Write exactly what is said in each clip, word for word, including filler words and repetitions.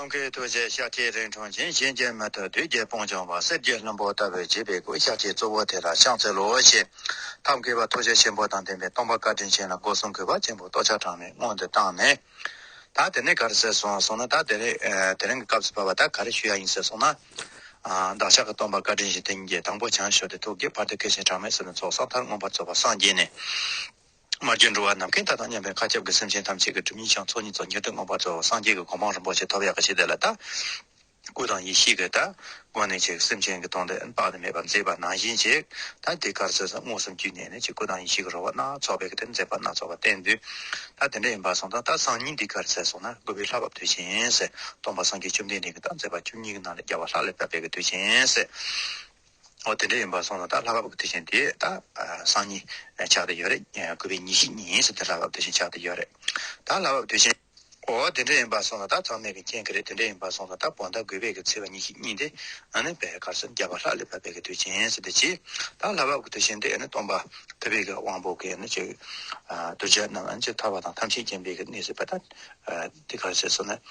ཁོང་གི་ཐུགས་རྗེ་ཤཱཀྱའི་རིང་འཁྲུངས་ཤིང་། གཞན་གྱིས་མི་ཐུབ་བདུད་ཀྱི་དཔུང་འཇོམས་པ། གསེར་གྱི་ལྷུན་པོ་ལྟ་བུའི་བརྗིད་པའི་སྐུ། ཤཱཀྱའི་གཙོ་བོ་དེ་ལ་ཕྱག་འཚལ་ལོ་ཞེས། ཐབས་མཁས་པ་ཐུགས་རྗེ་ཆེན་པོ་དང་ལྡན་པའི་སྟོན་པ་བཀའ་དྲིན་ཅན་ལ་སྒོ་གསུམ་གུས་པ་ཆེན་པོས་སྟོབས་ཆགས་གྲངས་མེད་སྔོན་དུ་བཏང་ནས། ད་དེ་ནས་ག་རེ་ཟེར་སོང་སོང་ན། ད་དེ་རིང་ཨ་དེ་རིང་གི་སྐབས་སུ་བབས་པ་ད་ག་རེ་ཞུ་ཡ་ཡིན་ཟེར་སོང་ན། ཨ་བདག་ཅག་གི་སྟོན་པ་བཀའ་དྲིན་ཅན་དེ་ཉིད་ཀྱིས་དང་པོ་བྱང་ཆུབ་ཏུ་ཐུགས་བསྐྱེད། བར་དུ་བསྐལ་ཆེན་གྲངས་མེད་གསུམ་དུ་ཚོགས་བསགས། མཐར་མངོན་པར་རྫོགས་པར་སངས་རྒྱས་ནས། མ་གྱུར་འགྲོ་བ་ནམ་མཁའི་མཐའ་དང་མཉམ་པའི་མཁའ་ཁྱབ་ཀྱི་སེམས་ཅན་ཐམས་ཅད་ཀྱི་སྒྲིབ་གཉིས་ཀྱང་ཚོགས་གཉིས་རྫོགས། མྱུར་དུ་མངོན་པར་རྫོགས་པའི་སངས་རྒྱས་ཀྱི་གོ་འཕང་རིན་པོ་ཆེ་ཐོབ་ཡག་གི་ཆེད་དུ་ལ་ད། སྐུ་དང་ཡེ་ཤེས་ཀྱི་ད་སྒོ་ནས་ཅིག་སེམས་ཅན་གྱི་དོན་དུ་དཔག་ཏུ་མེད་པ་མཛད་པ་ནང་བཞིན་ཅིག་ད་དེ་ག་རེ་ཟེར་སོང་། མངོན་སུམ་གྱུར་ནས་ནི་ཅིག་སྐུ་དང་ཡེ་ཤེས་ཀྱི་རོལ་པ་སྣ་ཚོགས་པའི་གི་དེ་མཛད་པ་སྣ་ཚོགས་པ་བསྟན་དུས། ད་དེ་འདྲ་ཡིན་པ་སོང་ཙང་ད་སང་ཉིན་འདི་ག་རེ་ཟེར་སོང་ན། དགུ་པའི་ལྷ་བབས་དུས་ཆེན་ཟེར། སྟོན་པ་སངས་རྒྱས་བཅོམ་ལྡན་འདས་ཀྱི་ད་མཛད་པ་བཅུ་གཉིས་ཀྱི་ནང་ལས་རྒྱལ་བ་ལྷ་ལས་བབས་པའི་གི་དུས་ཆེན་ཟེར། འོ་དེ་འདྲ་ཡིན་པ་སོང་ཙང་ད་ལྷ་བབས་ཀྱི་དུས་ཆེན་དེ་ད་ཨ་སང་ཉིན་ཆགས་བསྡད་ཡོད་རེད། དགུ་པའི་ཉི་ཤུ་གཉིས་ཟེར་དེ་ལྷ་བབས་དུས་ཆེན་ཆགས་བསྡད་ཡོད་རེད། ད་ལྷ་བབས་དུས་ཆེན། འོ་དེ་འདྲ་ཡིན་པ་སོང་ཙང་ད་ཚང་མས་ཀྱི་མཁྱེན་གྱི་རེད། དེ་འདྲ་ཡིན་པ་སོང་ཙང་ད་བོད་ཟླ་དགུ་པའི་གི་ཚེས་པ་ཉི་ཤུ་གཉིས་དེ་ཨ་ནི་བའི་ག་རེ་ཟེར་རྒྱལ་བ་ལྷ་ལས་བབས་པའི་གི་དུས་ཆེན་ཟེར་དེ་བྱས། ད་ལྷ་བབས་ཀྱི་དུས་ཆེན་དེ་ཨ་ནི་སྟོན་པ་ཐུབ་པའི་གི་དབང་པོ་གི་ཨ་ནི་ཅིག་གདུལ་བྱ་རྣམས་ཨ་ནི་ཅིག་ཐར་པ་དང་ཐམས་ཅད་མཁྱེན་པའི་གི་གནས་ཟེར་བ་ད་དེ་ག་རེ་ཟེར་སོང་ན།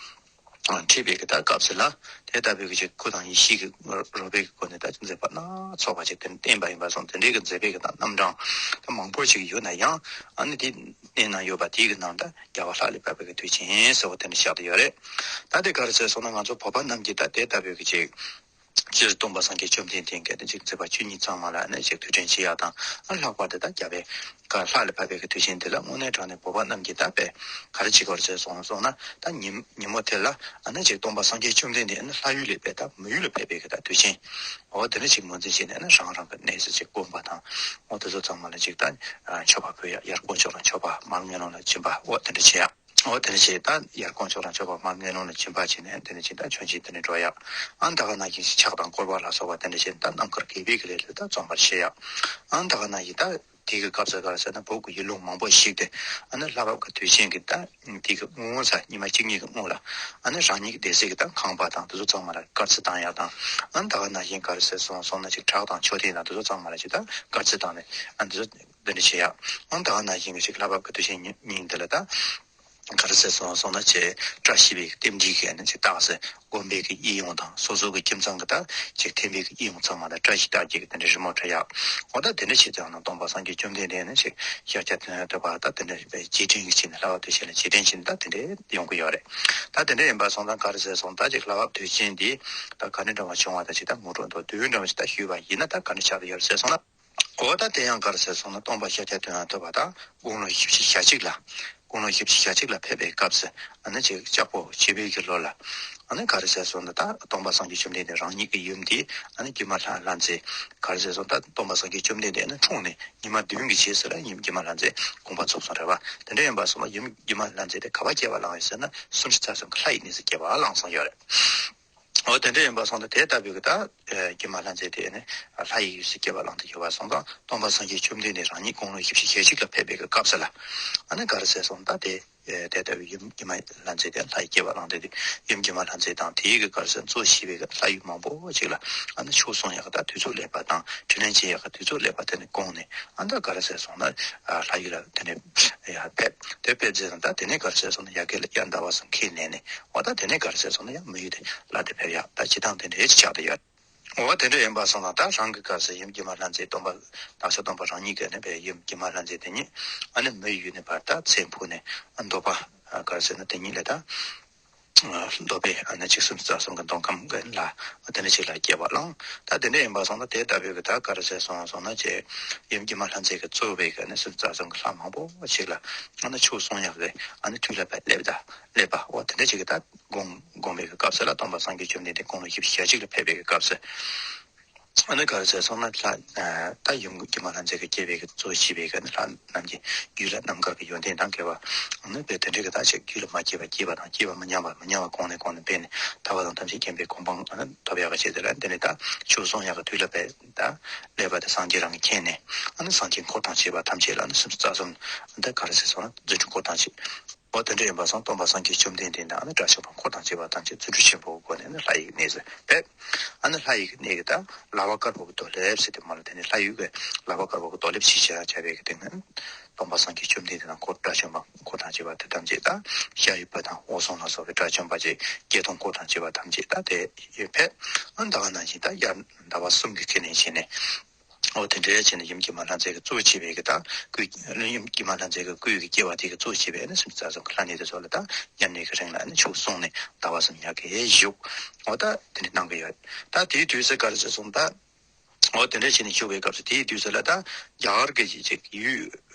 ཁྲིད་པའི་གི་ད་སྐབས་སུ་ལ་དེ་ལྟ་བུའི་གི་ཅིག་སྐུ་དང་ཡེ་ཤེས་ཀྱི་རོལ་པའི་གི་སྒོ་ནས་ད་མཛད་པ་སྣ་ཚོགས་པ་ཅིག་དེ་བསྟན་པ་ཡིན་པ་སོང་། དེ་འདྲའི་གི་མཛད་པའི་གི་ད་རྣམ་གྲངས་ད་མང་པོ་ཅིག་ཡོད་ན་ཡང་། ཨ་ནི་དེ་གནས་ན་ཡོད་པ་དེའི་གི་ནང་ད་རྒྱལ་བ་ལྷ་ལས་བབས་པའི་གི་དུས་ཆེན་ཟེར་བ་དེ་འདྲ་ཆགས་བསྡད་ཡོད་རེད། ད་དེ་ག་རེ་ཟེར་སོང་ན། ང་ཚོ་བོད་པ་རྣམས་ཀྱིས་ད་དེ་ལྟ་བུའི་གི་ཅིག་སྤྱིར་སྟོན་པ་སངས་རྒྱས་བཅོམ་ལྡན་འདས་ཀྱི་ནི་ཅིག་མཛད་པ་བཅུ་གཉིས་ཚང་མ་ལ་ནི་ཅིག་ཐུགས་དྲན་བྱེད་ཡག་དང་། ཨ་ལྷག་པར་དུ་ད་རྒྱལ་བའི་ག་ལྷ་ལས་བབས་པའི་གི་དུས་ཆེན་དེ་ལ་དངོས་གནས་དྲང་གནས་བོད་པ་རྣམས་ཀྱིས་ད་དཔེ་ག་རེ་བྱེད་དགོས་རེད་ཟེར་སོང་སོང་ན། ད་ཉིན་ཉིན་མོ་དེ་ལ་ཨ་ནི་ཅིག་སྟོན་པ་སངས་རྒྱས་བཅོམ་ལྡན་འདས་ཨ་ནི་ལྷ་ཡུལ་ལས་དཔེ་ད་མི་ཡུལ་ལ་ཕེབས་པའི་གི་ད་དུས་ཆེན། འོ་དེ་འདྲ་ཅིག་ངོས་འཛིན་བྱས་ནས་ཨ་ནི་རང་རང་གི་གནས་སུ་ཅིག་སྒོམ་པ་དང་། འོ་དེ་ཚོ་ཚང་མ་ལ་ཅིག་ད་མཆོད་པ་ཕུལ་ཡག་ཡར་དཀོན་མཆོག་ལ་མཆོད་པ། མར་ངན་སློང་ལ་སྦྱིན་པ། འོ་དེ་འདྲ་བྱེད་ཡག་འོ་དེ་འདྲ་བྱས། ད་ཡར་དཀོན་མཆོག་ལ་མཆོད་པ། མར་ངན་སློང་ལ་སྦྱིན་པ་བྱས་ནས་དེ་འདྲ་བྱས། ད་མཆོད་མཇལ་དེ་འདྲ་འགྲོ་ཡག་ཨ་ད་ག་ནང་བཞིན་ཕྱག་དང་བསྐོར་བ་ལ་སོགས་པ་དེ་འདྲ་བྱས། ད་རྣམ་དཀར་དགེ་བའི་གི་ལས་ལ་ད་བརྩོན་པར་བྱེད་ཡག་ཨ་ད་ག་ནང་བཞིན་ད་དེ་གི་སྐབས་སུ་ག་རེ་ཟེར་ན། བོད་ཀྱི་ཡུལ་ལུང་མང་པོ་ཞིག་དེ་ཨ་ནི་ལྷ་བབས་ཀྱི་དུས་ཆེན་གྱི་ད་དེ་གི་སྔོན་ས་ཉི་མ་གཅིག་གཉིས་ཀྱི་སྔོན་ལ་ཨ་ནི་རང་ཉིད་ཀྱི་སྡོད་སའི་གི་ད་ཁང་པ་དང་དེ་ཚོ་ཚང་མ་ལ་དཀར་རྩི་བཏང་ཡག་དང་། ཨ་ད་ག་ནང་བཞིན་ག་རེ་ཟེར་སོང་སོང་ན་ཅིག་བྲག་དང་མཆོད་རྟེན་དང་དེ་ཚོ་ཚང་མ་ལ་ཅིག་ད་དཀར་རྩི་བཏང་ནས་ཨ་དེ་ཚོ། འདི་འདྲ་བྱེད་ཡག་ཨང་། ད་ག་ནང་བཞིན་གྱི་ཅིག་ལྷ་བབས་ཀྱི་དུས་ཆེན་ཉིན་ཉིན་འདི་ལ་ད་ག་རེ་ཟེར་སོང་སོང་ན། ཅིག་བཀྲ་ཤིས་པའི་རྟེན་འབྲེལ་གྱི་ནི་ཅིག་རྟགས་སུ་དགོན་པའི་གི་གཡས་གཡོན་དང་། སོ་སོ་གི་ཁྱིམ་ཚང་གི་ད་ཅིག་ཐེམ་པའི་གི་གཡས་གཡོན་ཚང་མ་ལ་བཀྲ་ཤིས་རྟགས་བརྒྱད་ཀྱི་དེ་འདྲ་རི་མོ་བྲིས་ཡག་འོ་ད་དེ་འདྲ་བྱེད་ཙང་ན་སྟོན་པ་སངས་རྒྱས་བཅོམ་ལྡན་འདས་ནི་ཅིག་ཤཱཀྱ་དོན་ཡོད་པ་ད་དེ་འདྲ་རྗེས་དྲན་གྱི་ཆེད་ནས། ལྷ་བབས་དུས་ཆེན་ལ་རྗེས་དྲན་བྱས་ནས་ད་དེ་འདྲ་ཡོང་གི་ཡོད་རེད། ད་དེ་འདྲ་ཡིན་པ་སོང་ཙང་ག་རེ་ཟེར་སོང་། ད་ཅིག་ལྷ་བབས་དུས་ཆེན་འདི་ད་ག་འདྲ་འདྲ་བ་བྱུང་བ་དང་། ཅིག་ད་ངོ་སྤྲོད་མདོར་བསྡུས་འདྲ་བ་ཞིག་ད་ཞུས་པ་ཡིན་ན། ད་ག་འདྲ་ཆགས་ཀྱི་ཡོད་རེད་ཟེར་སོང་ན། འོ་ད་དེ་ཡང་ག་རེ་ཟེར་སོང་ན། སྟོན་པ་ཤཱཀྱ་དོན་ཡང་ཐོབ་པ་དང་དགུང་ལོ་བཞི་བཅུ་ཞེ་གཅིག་ལ། དགུང་ལོ་བཞི་བཅུ་ཞེ་གཅིག་ལ་ཕེབས་པའི་སྐབས་སུ་ཨ་ནི་ཅིག་ལྕགས་ཕོ་བྱི་བའི་གི་ལོ་ལ་ཨ་ནི་ག་རེ་ཟེར་སོང་ན། ད་སྟོན་པ་སངས་རྒྱས་བཅོམ་ལྡན་འདས་རང་ཉིད་ཀྱི་ཡུམ་དེ་ཨ་ནི་སྒྱུ་མ་ལྷ་ལྷ་མཛེས། ག་རེ་ཟེར་སོང་། ད་སྟོན་པ་སངས་རྒྱས་བཅོམ་ལྡན་འདས་ཨ་ནི་འཁྲུངས་ནས་ཉི་མ་བདུན་གྱི་རྗེས་སུ་ལ་ཡུམ་སྒྱུ་མ་ལྷ་མཛེས་དགོངས་པ་རྫོགས་སོང་རེད་བ། དེ་འདྲ་ཡིན་པ་སོང་ན་ཡུམ་སྒྱུ་མ་ལྷ་མཛེས་དེ་ག་པར་སྐྱེ་བ་བླངས་ཡོད་ཟེར་ན། སུམ་ཅུ་རྩ་གསུམ་གྱི་ལྷ་ཡི་གནས་སུ་སྐྱེ་བ་བླངས་སོང་ཡོད་རེད། འོ་དེ་འདྲ་ཡིན་པ་སོང་ཙང་དེ་ལྟ་བུའི་གི་ད་ཨ་སྒྱུ་མ་ལྷ་མཛེས་དེ་ནི་ལྷ་ཡི་ཡུལ་སུ་སྐྱེ་བ་བླངས་ཏེ་ཡོད་པ་སོང་ཙང་། སྟོན་པ་སངས་རྒྱས་བཅོམ་ལྡན་འདས་རང་ཉིད་དགུང་ལོ་བཞི་བཅུ་ཞེ་གཅིག་ལ་ཕེབས་པའི་གི་སྐབས་སུ་ལ་ཨ་ནི་ག་རེ་ཟེར་སོང་། ད་དེ་ཨེ་དེ་ལྟ་བུའི་ཡུམ་སྒྱུ་མ་ལྷ་མཛེས་དེ་ལྷ་ཡི་སྐྱེ་བ་བླངས་ཏེ། དེ་ཡུམ་སྒྱུ་མ་ལྷ་མཛེས་དང་དེའི་གི་ག་རེ་ཟེར་གཙོ་བྱས་པའི་གི་ལྷ་ཡུལ་མང་པོ་ཅིག་ལ་ཨ་ནི་ཆོས་གསུང་ཡག་གི་ད་དུས་ཚོད་སླེབས་པ་དང་། དྲིན་ལན་འཇལ་ཡག་གི་དུས་ཚོད་སླེབས་པ་དེ་ནི་དགོངས་ནས། ཨ་ད་ག་རེ་ཟེར་སོང་ན། ཨ་ལྷ་ཡུལ་ལ་དེ་ནས་ཡར་ཕེབས། དེ་ཕེབས་རྗེས་ད་དེ་ནས་ག་རེ་ཟེར་སོང་ན། ཡ་གི་ལ་ཡར་ཟླ་བ་གསུམ་ཁས་ལེན་ནས། འོ་ད་དེ་ནས་ག་རེ་ཟེར་སོང་ན། ཡང་མི་ཡུལ་དེ་ལ་དེ་ཕེབས་ཡག་ད་བྱེད་སྟངས་དེ་འདྲ་ཅིག་ཆགས་བསྡད་ཡོད། འོ་དེ་འདྲ་ཡིན་པ་སོང་ཙང་ད་རང་གི་སྐབས་སུ་ཡུམ་སྒྱུ་མ་ལྷ་མཛེས་སྟོན་པ་བདག་ཅག་སྟོན་པ་རང་ཉིད་ཀྱི་ནས་པའི་ཡུམ་སྒྱུ་མ་ལྷ་མཛེས་དེ་ཉིད་ཨ་ནི་མི་ཡུལ་ནས་ཕར་ད་མཚན་ཕུལ་ནས། ཨ་འདོད་པ་ག་རེ་ཟེར་ན། དེ་ཉིད་ལ་ད། འདོད་པའི་ཨ་ནི་ཅིག་སུམ་ཅུ་རྩ་གསུམ་གྱི་མདོ་ཁམས་ཀྱི་ལྷ་དེ་འདྲ་ཅིག་ལ་སྐྱེ་བ་བླངས། ད་དེ་འདྲ་ཡིན་པ་སོང་ན་དེ་ལྟ་བུའི་གི་ད་ག་རེ་ཟེར་སོང་སོང་ན། ཅེ་ཡུམ་སྒྱུ་མ་ལྷ་མཛེས་ཀྱིས་གཙོས་པའི་གི་ཨ་ནི་སུམ་ཅུ་རྩ་གསུམ་གྱི་ལྷ་མང་པོ་ཅིག་ལ་ཨ་ནི་ཆོས་གསུང་ཡག་གི་ཨ་ནི་དུས་ལ་བབ་སླེབས་ད་སླེབས་པ། འོ་དེ་འདྲ་ཅིག་གི་ད་དགོངས་དགོངས་པའི་གི་སྐབས་སུ་ལ། སྟོན་པ་སངས་རྒྱས་བཅོམ་ལྡན་འདས་དགུང་ལོ་བཞི་བཅུ་ཞེ་གཅིག་ལ་ཕེབས་པའི་གི་སྐབས་སུ། ཨ་ནི་ག་རེ་ཟེར་སོང་ན། ལྷ་ཨ་ད་ཡུམ་སྒྱུ་མ་ལྷ་མཛེས་ཀྱིས་སྐྱེས་པའི་གི་གཙོ་བྱས་པའི་གི་ལྷ་རྣམས་ཀྱི་རྒྱུད་ལ་རྣམ་དཀར་གྱི་ཡོན་ཏན་དང་སྐལ་བ། ཨ་ནི་དཔེ་དེ་འདྲའི་གི་ད་ཅིག་རྒྱུད་ལ་མ་སྐྱེས་པ་སྐྱེས་པ་དང་། སྐྱེས་པ་མི་ཉམས་པ་མི་ཉམས་པ་གོང་ནས་གོང་ནས་འཕེལ་ནས་ཐར་པ་དང་ཐམས་ཅད་མཁྱེན་པའི་གོ་འཕང་ཨ་ནི་ཐོབ་ཡག་གི་ཆེད་དུ་ལ། འདི་ནི་ད་ཆོས་གསུང་ཡག་གི་དུས་ལ་བབ་ད་སླེབས་པ་དེ་སངས་རྒྱས་རང་གིས་མཁྱེན་ནས། ཨ་ནི་སངས་རྒྱས་འཁོར་དང་བཅས་པ་ཐམས་ཅད་ལ་ནི་སུམ་ཅུ་རྩ་གསུམ་ད་ག་རེ་ཟེར་སོང་ན། རྫུ་འཕྲུལ་འཁོར་དང་བཅས། འོ་དེ་འདྲ་ཡིན་པ་སོང་། སྟོན་པ་སངས་རྒྱས་བཅོམ་ལྡན་འདས་དང་ཨ་ནི་དྲག་ཤུལ་བ་འཁོར་དང་བཅས་པ་ཐམས་ཅད་རྫུ་འཕྲུལ་ཆེན་པོའི་སྒོ་ནས་ནི་ལྷ་ཡི་གནས་སུ་ཕེབས། ཨ་ནི་ལྷ་ཡི་གནས་ཀྱི་ད་ལག་པ་དཀར་པོ་གི་རྡོ་ལེབ་ཟེར་དེ་མ་ལ། དེ་ནི་ལྷ་ཡུལ་གྱི་ལག་པ་དཀར་པོ་གི་རྡོ་ལེབ་ཞེས་བྱ་བྱ་བའི་གི་སྟེང་ན། སྟོན་པ་སངས་རྒྱས་བཅོམ་ལྡན་འདས་དང་འཁོར་དགྲ་བཅོམ་པ་འཁོར་དང་བཅས་པ་དེ་ཐམས་ཅད་དང་། ཤཱ་རིའི་བུ་དང་འོད་སྲུང་ལ་སོགས་པའི་དགྲ་བཅོམ་པ་བཅས་བརྒྱད་སྟོང་འཁོར་དང་བཅས་པ་ཐམས་ཅད་དང་དེ་ཡོད་ཕེབས། ཨ་ནི་ད་ག་ནང་བཞིན་ད་དབྱར་ཟླ་བ་གསུམ་གྱི་ཁས་ལེན་བྱས་ནས། འོ་དེ་འདྲའི་བྱས་ནས་ཡུམ་དཀྱིལ་མ་ལྷ་མཛེས་ཀྱི་གཙོ་བྱས་པའི་གི་ད་སྐུ། ཡུམ་དཀྱིལ་མ་ལྷ་མཛེས་ཀྱི་སྐུ་ཡི་གི་སྐྱེ་བ་དེ་གི་གཙོ་བྱས་པའི་ནི་སུམ་ཅུ་རྩ་གསུམ་གྱི་ལྷ་གནས་དེ་ཚོ་ལ་ད་མཉམ་གནས་ཀྱི་རིང་ལ་ནི་ཆོས་གསུངས་ནས་ཟླ་བ་གསུམ་ཉག་གེ་བཞུགས། འོ་ད་དེ་འདྲ་གནང་གི་ཡོད། ད་དེའི་དུས་སུ་ག་རེ་ཟེར་སོང་ད། འོ་དེ་འདྲ་བྱས་ནས་བཞུགས་པའི་སྐབས་སུ་དེའི་དུས་སུ་ལ་ད་རྒྱ་གར་གྱི་ཅིག་ཡུལ་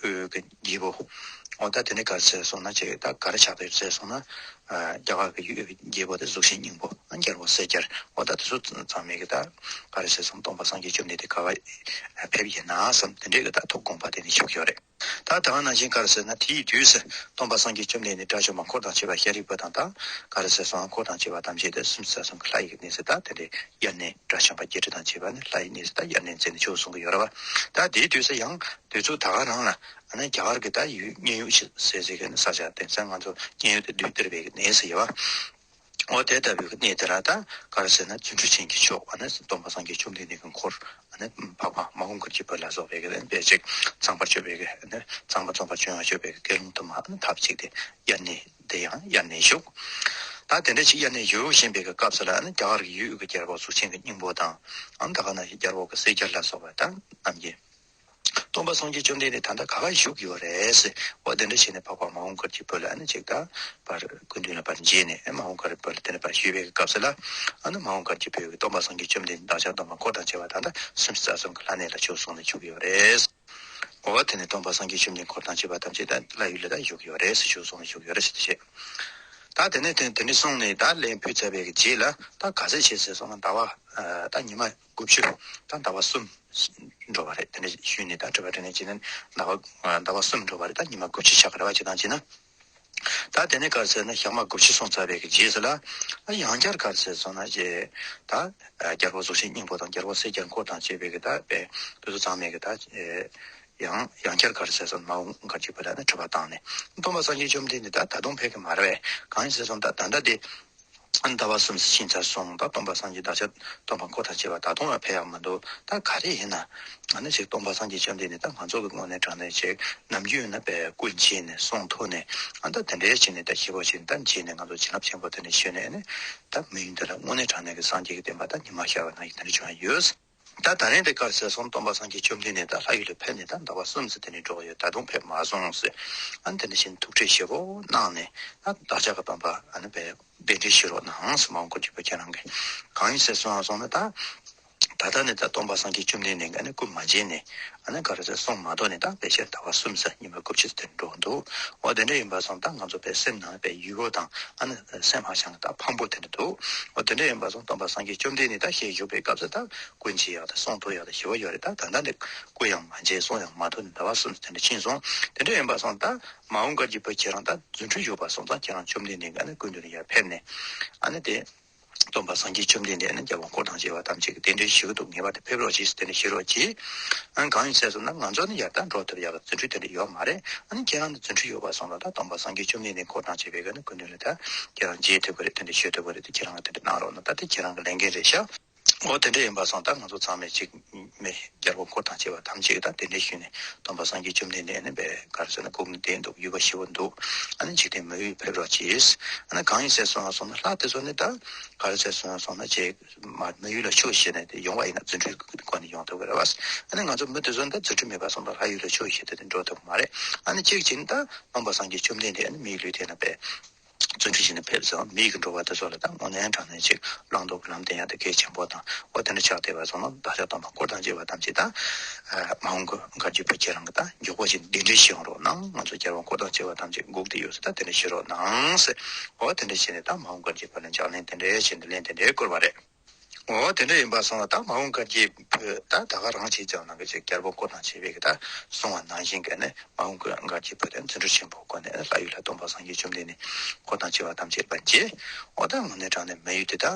གྱི་རྒྱལ་པོ། འོ་ད་དེ་ནི་ག་རེ་ཟེར་སོང་ན་ཅིག་ད་ག་རེ་ཆགས་པའི་ཟེར་སོང་ན། རྒྱ་གར་གྱི་ཡུལ་གྱི་རྒྱལ་པོ་དེ་གཟུགས་ཅན་སྙིང་པོ་རྒྱལ་པོ་གསལ་རྒྱལ། འོ་ད་དེ་ཚོ་ཚང་མས་གི་ད་ག་རེ་ཟེར་སོང་སྟོན་པ་སངས་རྒྱས་བཅོམ་ལྡན་འདས་ག་བ་ཕེབས་ཡིན་ན་བསམ་དེ་འདྲའི་གི་ད་ཐུགས་དགོངས་པ་དེ་ནི་ཞུགས་ཡོད་རེད། ད་ད་ག་ནང་བཞིན་ག་རེ་ཟེར་ན་དེའི་དུས་སུ་སྟོན་པ་སངས་རྒྱས་བཅོམ་ལྡན་འདས་དགྲ་བཅོམ་པ་འཁོར་དང་བཅས་པ་ཤཱ་རིའི་བུ་དང་ད་ག་རེ་ཟེར་སོང་འཁོར་དང་བཅས་པ་ཐམས་ཅད་དེ་སུམ་ཅུ་རྩ་གསུམ་གྱི་ལྷ་ཡི་གི་གནས་སུ་ད་དེ་འདྲའི་དབྱར་གནས་དགྲ་བཅོམ་པ་བརྒྱད་ཁྲི་དང་བཅས་པ་ནི་ལྷ་ཡི་གནས་སུ་ད་དབྱར་གནས་མཛད་ནས་ཆོས་གསུང་གི་ཡོད་རེད་བ། ད་དེའི་དུས་སུ་ཡང་དུས་ཚོད་ད་ག་རང་ལ་ཨ་ནི་རྒྱ་གར་གྱི་ད་ཡུལ་མཉན་ཡོད་ཟེར་ཟེར་གི་ནི་ས་ཆ་དེང་སང་ང་ཚོ་མཉན་ཡོད་དེ་བསྡུས་གཏེར་བའི་གི་གནས་སུ་ཡོད་བ། འོ་དེ་ལྟ་བུའི་གནས་དེ་ལ་ད་ག་རེ་ཟེར་ན་རྫུ་འཕྲུལ་ཅན་གྱི་མཆོག་ཨ་ནི་སྟོན་པ་སངས་རྒྱས་བཅོམ་ལྡན་འདས་ཀྱི་འཁོར་ཨ་ནི་འཕགས་པ་མ་འོངས་པར་གྱུར་པ་ལ་སོགས་པའི་གི་དཔེ་ཅིག་ཚངས་པར་སྤྱོད་པའི་གི་ཨ་ནི་ཚངས་པ་འཚོ་བར་སྤྱོད་པའི་དགེ་སློང་དུ་མ་ཨ་ནི་ཐབས་ཅིག་དེ་དབྱར་གནས་དེ་ཡང་དབྱར་གནས་བཞུགས། ད་དེ་འདྲ་ཅིག་དབྱར་གནས་བཞུགས་བཞིན་པའི་གི་སྐབས་སུ་ལ་ཨ་ནི་རྒྱ་གར་གྱི་ཡུལ་གྱི་རྒྱལ་པོ་གཟུགས་ཅན་གྱི་སྙིང་པོ་དང་ཨ་ནི་ད་ག་ནང་བཞིན་རྒྱལ་པོ་གི་གསལ་རྒྱལ་ལ་སོགས་པ་དང་རྣམས་ཀྱིས། སྟོན་པ་སངས་རྒྱས་བཅོམ་ལྡན་འདས་ད་ལྟ་ག་ག་བཞུགས་ཡོད་རེད་ཟེར། འོ་དེ་འདྲ་བྱས་ནས་འཕགས་པ་མ་འོངས་བཀའ་བརྒྱུད་པོད་ལ་ཨ་ནི་ཅིག་ད་བར་སྐུ་མདུན་ལ་བར་མཇལ་ནས་ཨ་མ་འོངས་བཀའ་བརྒྱུད་པོད་ལ་དེ་འདྲ་བར་ཞུས་པའི་སྐབས་སུ་ལ་ཨ་ནི་མ་འོངས་བཀའ་བརྒྱུད་པོད་ཀྱི་སྟོན་པ་སངས་རྒྱས་བཅོམ་ལྡན་འདས་བདག་ཅག་སྟོན་པ་འཁོར་དང་བཅས་པ་ད་ལྟ་སུམ་ཅུ་རྩ་གསུམ་གྱི་ལྷ་གནས་ལ་ཆོས་གསུངས་ནས་བཞུགས་ཡོད་རེད། འོ་དེ་ནས་སྟོན་པ་སངས་རྒྱས་བཅོམ་ལྡན་འཁོར་དང་བཅས་པ་ཐམས་ཅད་ད་ལྷ་ཡུལ་ལ་ད་བཞུགས་ཡོད་རེད་ཟེར་ཆོས་གསུངས་ནས་བཞུགས་ཡོད་རེད་ཟེར་བཤད། ད་དེ་ནས་དེ་དེ་འདྲ་གསུངས་ནས་ད་ལན་ཕུལ་ཚར་བའི་རྗེས་ལ་ད་ག་ཚོད་བྱས་ཟེར་སོང་ན་ཟླ་བ་ད་ཉི་མ་དགུ་བཅུ་ད་ཟླ་བ་གསུམ་འགྲོ་བ་རེད། དེ་འདྲ་ཞུས་ནས་ད་དྲི་བ་དྲིས་ལན་བྱས་ནས་ཟླ་བ་ཟླ་བ་གསུམ་འགྲོ་བ་རེད། ད་ཉི་མ་དགུ་བཅུ་ཆགས་ཀྱི་རེད་བ། ཅི་དང་ཅི་ན་ད་དེ་ནས་ག་རེ་ཟེར་ན་ཞག་མ་དགུ་བཅུ་སོང་ཚར་བའི་གི་རྗེས་སུ་ལ་ཡང་བསྐྱར་ག་རེ་ཟེར་སོང་ན་རྗེས་ད་རྒྱལ་པོ་གཟུགས་ཅན་སྙིང་པོ་དང་རྒྱལ་པོ་གསལ་རྒྱལ་འཁོར་དང་བཅས་པའི་གི་ད་དཔེ་དེ་ཚོ་ཚང་མས་གི་ད་ཡང་ཡང་བསྐྱར་ག་རེ་ཟེར་སོང་མ་འོངས་བཀའ་བརྒྱུད་པོད་ལ་ནི་དྲི་བ་བཏང་ནས་སྟོན་པ་སངས་རྒྱས་བཅོམ་ལྡན་འདས་ད་ད་དུང་ཕེབས་ཀྱི་མ་རེད་པས། གང་ཡིན་ཟེར་སོང་ད་ད་ལྟ་དེ། ཟླ་བ་གསུམ་ཕྱིན་ཚར་སོང་། ད་སྟོན་པ་སངས་རྒྱས་བདག་ཅག་སྟོན་པ་འཁོར་དང་བཅས་པ་ད་དུང་ཡང་ཕེབས་ཡག་མི་འདུག་ད་ག་རེ་ཡིན་ན། ཨ་ནི་ཅིག་སྟོན་པ་སངས་རྒྱས་བཅོམ་ལྡན་འདས་ད་ང་ཚོ་གི་དངོས་གནས་དྲང་གནས་ཅིག་ནམ་རྒྱུན་ཡོད་ན་པའི་སྐུ་མཇལ་ནས་གསུང་ཐོས་ནས་ཨ་ད་དེ་འདྲའི་བྱས་ནས་ད་ཞེ་པོ་བྱས་ནས་ད་མཇལ་ནས་ང་ཚོ་བྱིན་རླབས་ཆེན་པོ་དེ་འདྲ་ཞུས་ནས་ཨ་ནི་ད་མི་ཡུལ་འདི་ལ་དངོས་གནས་དྲང་གནས་ཀྱི་སངས་རྒྱས་ཀྱི་བསྟན་པ་ད་ཉི་མ་ཤར་བ་ནང་བཞིན་དེ་འདྲ་བྱུང་ཡ་ཡོད། ད་ད་རིང་དེ་ག་རེ་ཟེར་སོང་སྟོན་པ་སངས་རྒྱས་བཅོམ་ལྡན་འདས་ད་ལྷ་ཡུལ་ལ་ཕེབས་ནས་ད་ཟླ་བ་གསུམ་ཙམ་དེ་ནས་འགྲོ་གི་ཡོད། ད་དུང་ཕེབས་མ་སོང་ཟེར། ཨ་ནི་དེ་འདྲ་བཞིན་ཐུགས་ཁྲལ་ཞེ་པོ་གནང་ནས་ཨ་བདག་ཅག་གི་སྟོན་པ་ཨ་ནི་བས་གདན་འདྲེན་ཞུ་རོགས་གནང་ཟེར་མ་འོངས་བཀའ་བརྒྱུད་པོད་ཁྱེད་རང་གིས་གང་ཡིན་ཟེར་སོང་སོང་ན་ད། ད་ལྟ་ནས་ད་སྟོན་པ་སངས་རྒྱས་བཅོམ་ལྡན་འདས་ཀྱིས་ཨ་ནི་སྐུ་མ་མཇལ་ནས་ཨ་ནི་ག་རེ་ཟེར་གསུང་མ་ཐོས་ནས་ད་ཕལ་ཆེར་ཟླ་བ་གསུམ་ཙམ་ཉི་མ་དགུ་བཅུ་ཙམ་དེ་འགྲོ་འདུག་འོ་དེ་འདྲ་ཡིན་པ་སོང་ད་ང་ཚོ་པའི་སེམས་ནང་པའི་ཡུལ་པོ་དང་ཨ་ནི་སེམས་ཧ་ཅང་གི་ད་ཕངས་པོ་དེ་འདྲ་འདུག་འོ་དེ་འདྲ་ཡིན་པ་སོང་སྟོན་པ་སངས་རྒྱས་བཅོམ་ལྡན་འདས་ད་ཞལ་བཞུགས་པའི་སྐབས་སུ་ད་སྐུ་མཇལ་ཡག་དང་གསུང་ཐོས་ཡག་དང་ཞེ་པོ་ཡོད་རེད། ད་ད་ལྟ་འདི་སྐུ་ཡང་མ་མཇལ་གསུང་ཡང་མ་ཐོས་ནས་ཟླ་བ་གསུམ་དེ་འདྲ་ཕྱིན་སོང་། དེ་འདྲ་ཡིན་པ་སོང་ད་མ་འོངས་བཀའ་བརྒྱུད་པོད་ཁྱེད་རང་ད་རྫུ་འཕྲུལ་ཡོད་པ་སོང་ཙང་ཁྱེད་རང་བཅོམ་ལྡན་འདས་ཀྱི་ཨ་ནི་སྐུ་མདུན་ལ་ཡར་ཕེབས་ནས་ཨ་ནི་དེ། སྟོན་པ་སངས་རྒྱས་བཅོམ་ལྡན་འདས་ནི་རྒྱལ་བ་འཁོར་དང་བཅས་པ་ཐམས་ཅད་ཀྱིས་གདན་འདྲེན་ཞུ་གི་འདུག་ངེས་པར་དུ་ཕེབས་རོགས་གྱིས་ཟེར་གདན་འདྲེན་ཞུ་རོགས་གྱིས། ཨ་གང་ཡིན་ཟེར་སོང་ན་ང་ཚོ་ནི་ཡར་ད་འགྲོ་ཐུབ་ཡག་གི་རྫུ་འཕྲུལ་དེ་འདྲ་ཡོད་མ་རེད། ཨ་ནི་ཁྱེད་རང་ནི་རྫུ་འཕྲུལ་ཡོད་པ་སོང་ལ་ད་སྟོན་པ་སངས་རྒྱས་བཅོམ་ལྡན་འདས་འཁོར་དང་བཅས་པའི་གི་ནི་སྐུ་མདུན་ལ་ད་ཁྱེད་རང་མཇལ་ཐུབ་ཀྱི་རེད། གདན་འདྲེན་ཞུ་ཐུབ་ཀྱི་རེད། དེ་ཁྱེད་རང་གིས་དེ་འདྲ་གནང་རོགས་གནང་། ད་དེ་ཁྱེད་རང་གི་ལས་འགན་རེད་ཤག་འོ་དེ་འདྲ་ཡིན་པ་སོང་ད་ང་ཚོ་ཚང་མས་གཅིག་མེ་རྒྱལ་པོ་འཁོར་དང་བཅས་པ་ཐམས་ཅད་ཀྱིས་ད་གདན་འདྲེན་ཞུས་ནས་སྟོན་པ་སངས་རྒྱས་བཅོམ་ལྡན་འདས་ནི་བས་ག་རེ་ཟེར་ན་སྐུ་ངོ་བདེ་འདུག་ཡུལ་པ་ཞེ་པོ་འདུག་ཨ་ནི་འཇིག་རྟེན་མི་ཡུལ་ཕེབས་རོགས་གྱིས། ཨ་ནི་གང་ཡིན་ཟེར་སོང་སོང་ན་ལྷ་དེ་ཚོ་ནི་ད་ག་རེ་ཟེར་སོང་སོང་ན་ཅེ་མ་མི་ཡུལ་ལ་ཆོས་བཤད་ནས་དེ་ཡོང་བ་ཡིན་ན་རྫུ་འཕྲུལ་སྒོ་ནས་ཡོང་ཐུབ་ཀྱི་རེད་བ། ཨ་ནི་ང་ཚོ་མི་དེ་ཚོ་ནི་ད་རྫུ་འཕྲུལ་མེད་པ་སོང་ད་ལྷ་ཡུལ་ལ་ཆོས་བཤད་དེ་དེ་འགྲོ་ཐུབ་ཀྱི་མ་རེད། ཨ་ནི་གཅིག་བྱས་ནི་ད་སྟོན་པ་སངས་རྒྱས་བཅོམ་ལྡན་འདས་ཨ་ནི་མིའི་ལུས་རྟེན་ལ་བས། བརྩོན་འགྲུས་བྱས་ནས་ཕེབས་སོང་། མིའི་གི་འགྲོ་བ་དེ་ཚོ་ལ་ད་དངོས་གནས་དྲང་གནས་ཅིག་བླང་དོར་གྱི་ལམ་སྟོན་ཡག་དེ་གལ་ཆེན་པོ་དང་། འོ་དེ་འདྲ་ཆགས་བསྡད་པ་སོང་ན་བདག་ཅག་སྟོན་པ་འཁོར་དང་བཅས་པ་ཐམས་ཅད་ད་མ་འོངས་ཀྱི་བཀའ་བརྒྱུད་པོད་ཁྱེད་རང་གིས་ད་མགྱོགས་པོ་ཞིག་གདན་འདྲེན་ཞུ་ཡོང་རོགས་གནང་། ང་ཚོ་རྒྱལ་བ་འཁོར་དང་བཅས་པ་ཐམས་ཅད་སྒུག་བསྡད་ཡོད་ཟེར། ད་དེ་འདྲ་ཞུ་རོགས་གནང་ཟེར། འོ་དེ་འདྲ་བྱས་ནས་ད་མ་འོངས་བཀའ་བརྒྱུད་པོད་ལ་ཕྱག་ལེན་དེ་འདྲ་བྱས་ནས་ལན་དེ་འདྲ་བསྐུར་བ་རེད། འོ་དེ་འདྲ་ཡིན་པ་སོང་ལ་ད་མ་འོངས་བཀའ་བརྒྱུད་པོད་ད་ད་ག་རང་བྱས་ཀྱང་ནང་གི་ཅིག་རྒྱལ་པོ་འཁོར་དང་བཅས་པའི་གི་ད་གསུང་བ་ནང་བཞིན་གི་ནི་མ་འོངས་ཀྱི་བཀའ་བརྒྱུད་པོད་དེ་རྫུ་འཕྲུལ་ཆེན་པོའི་སྒོ་ནས་ལྷ་ཡུལ་ལ་སྟོན་པ་སངས་རྒྱས་བཅོམ་ལྡན་འདས་འཁོར་དང་བཅས་པ་ཐམས་ཅད་པ་མཇལ། འོ་ད་དངོས་གནས་དྲང་གནས་མི་ཡུལ་དེ་ད་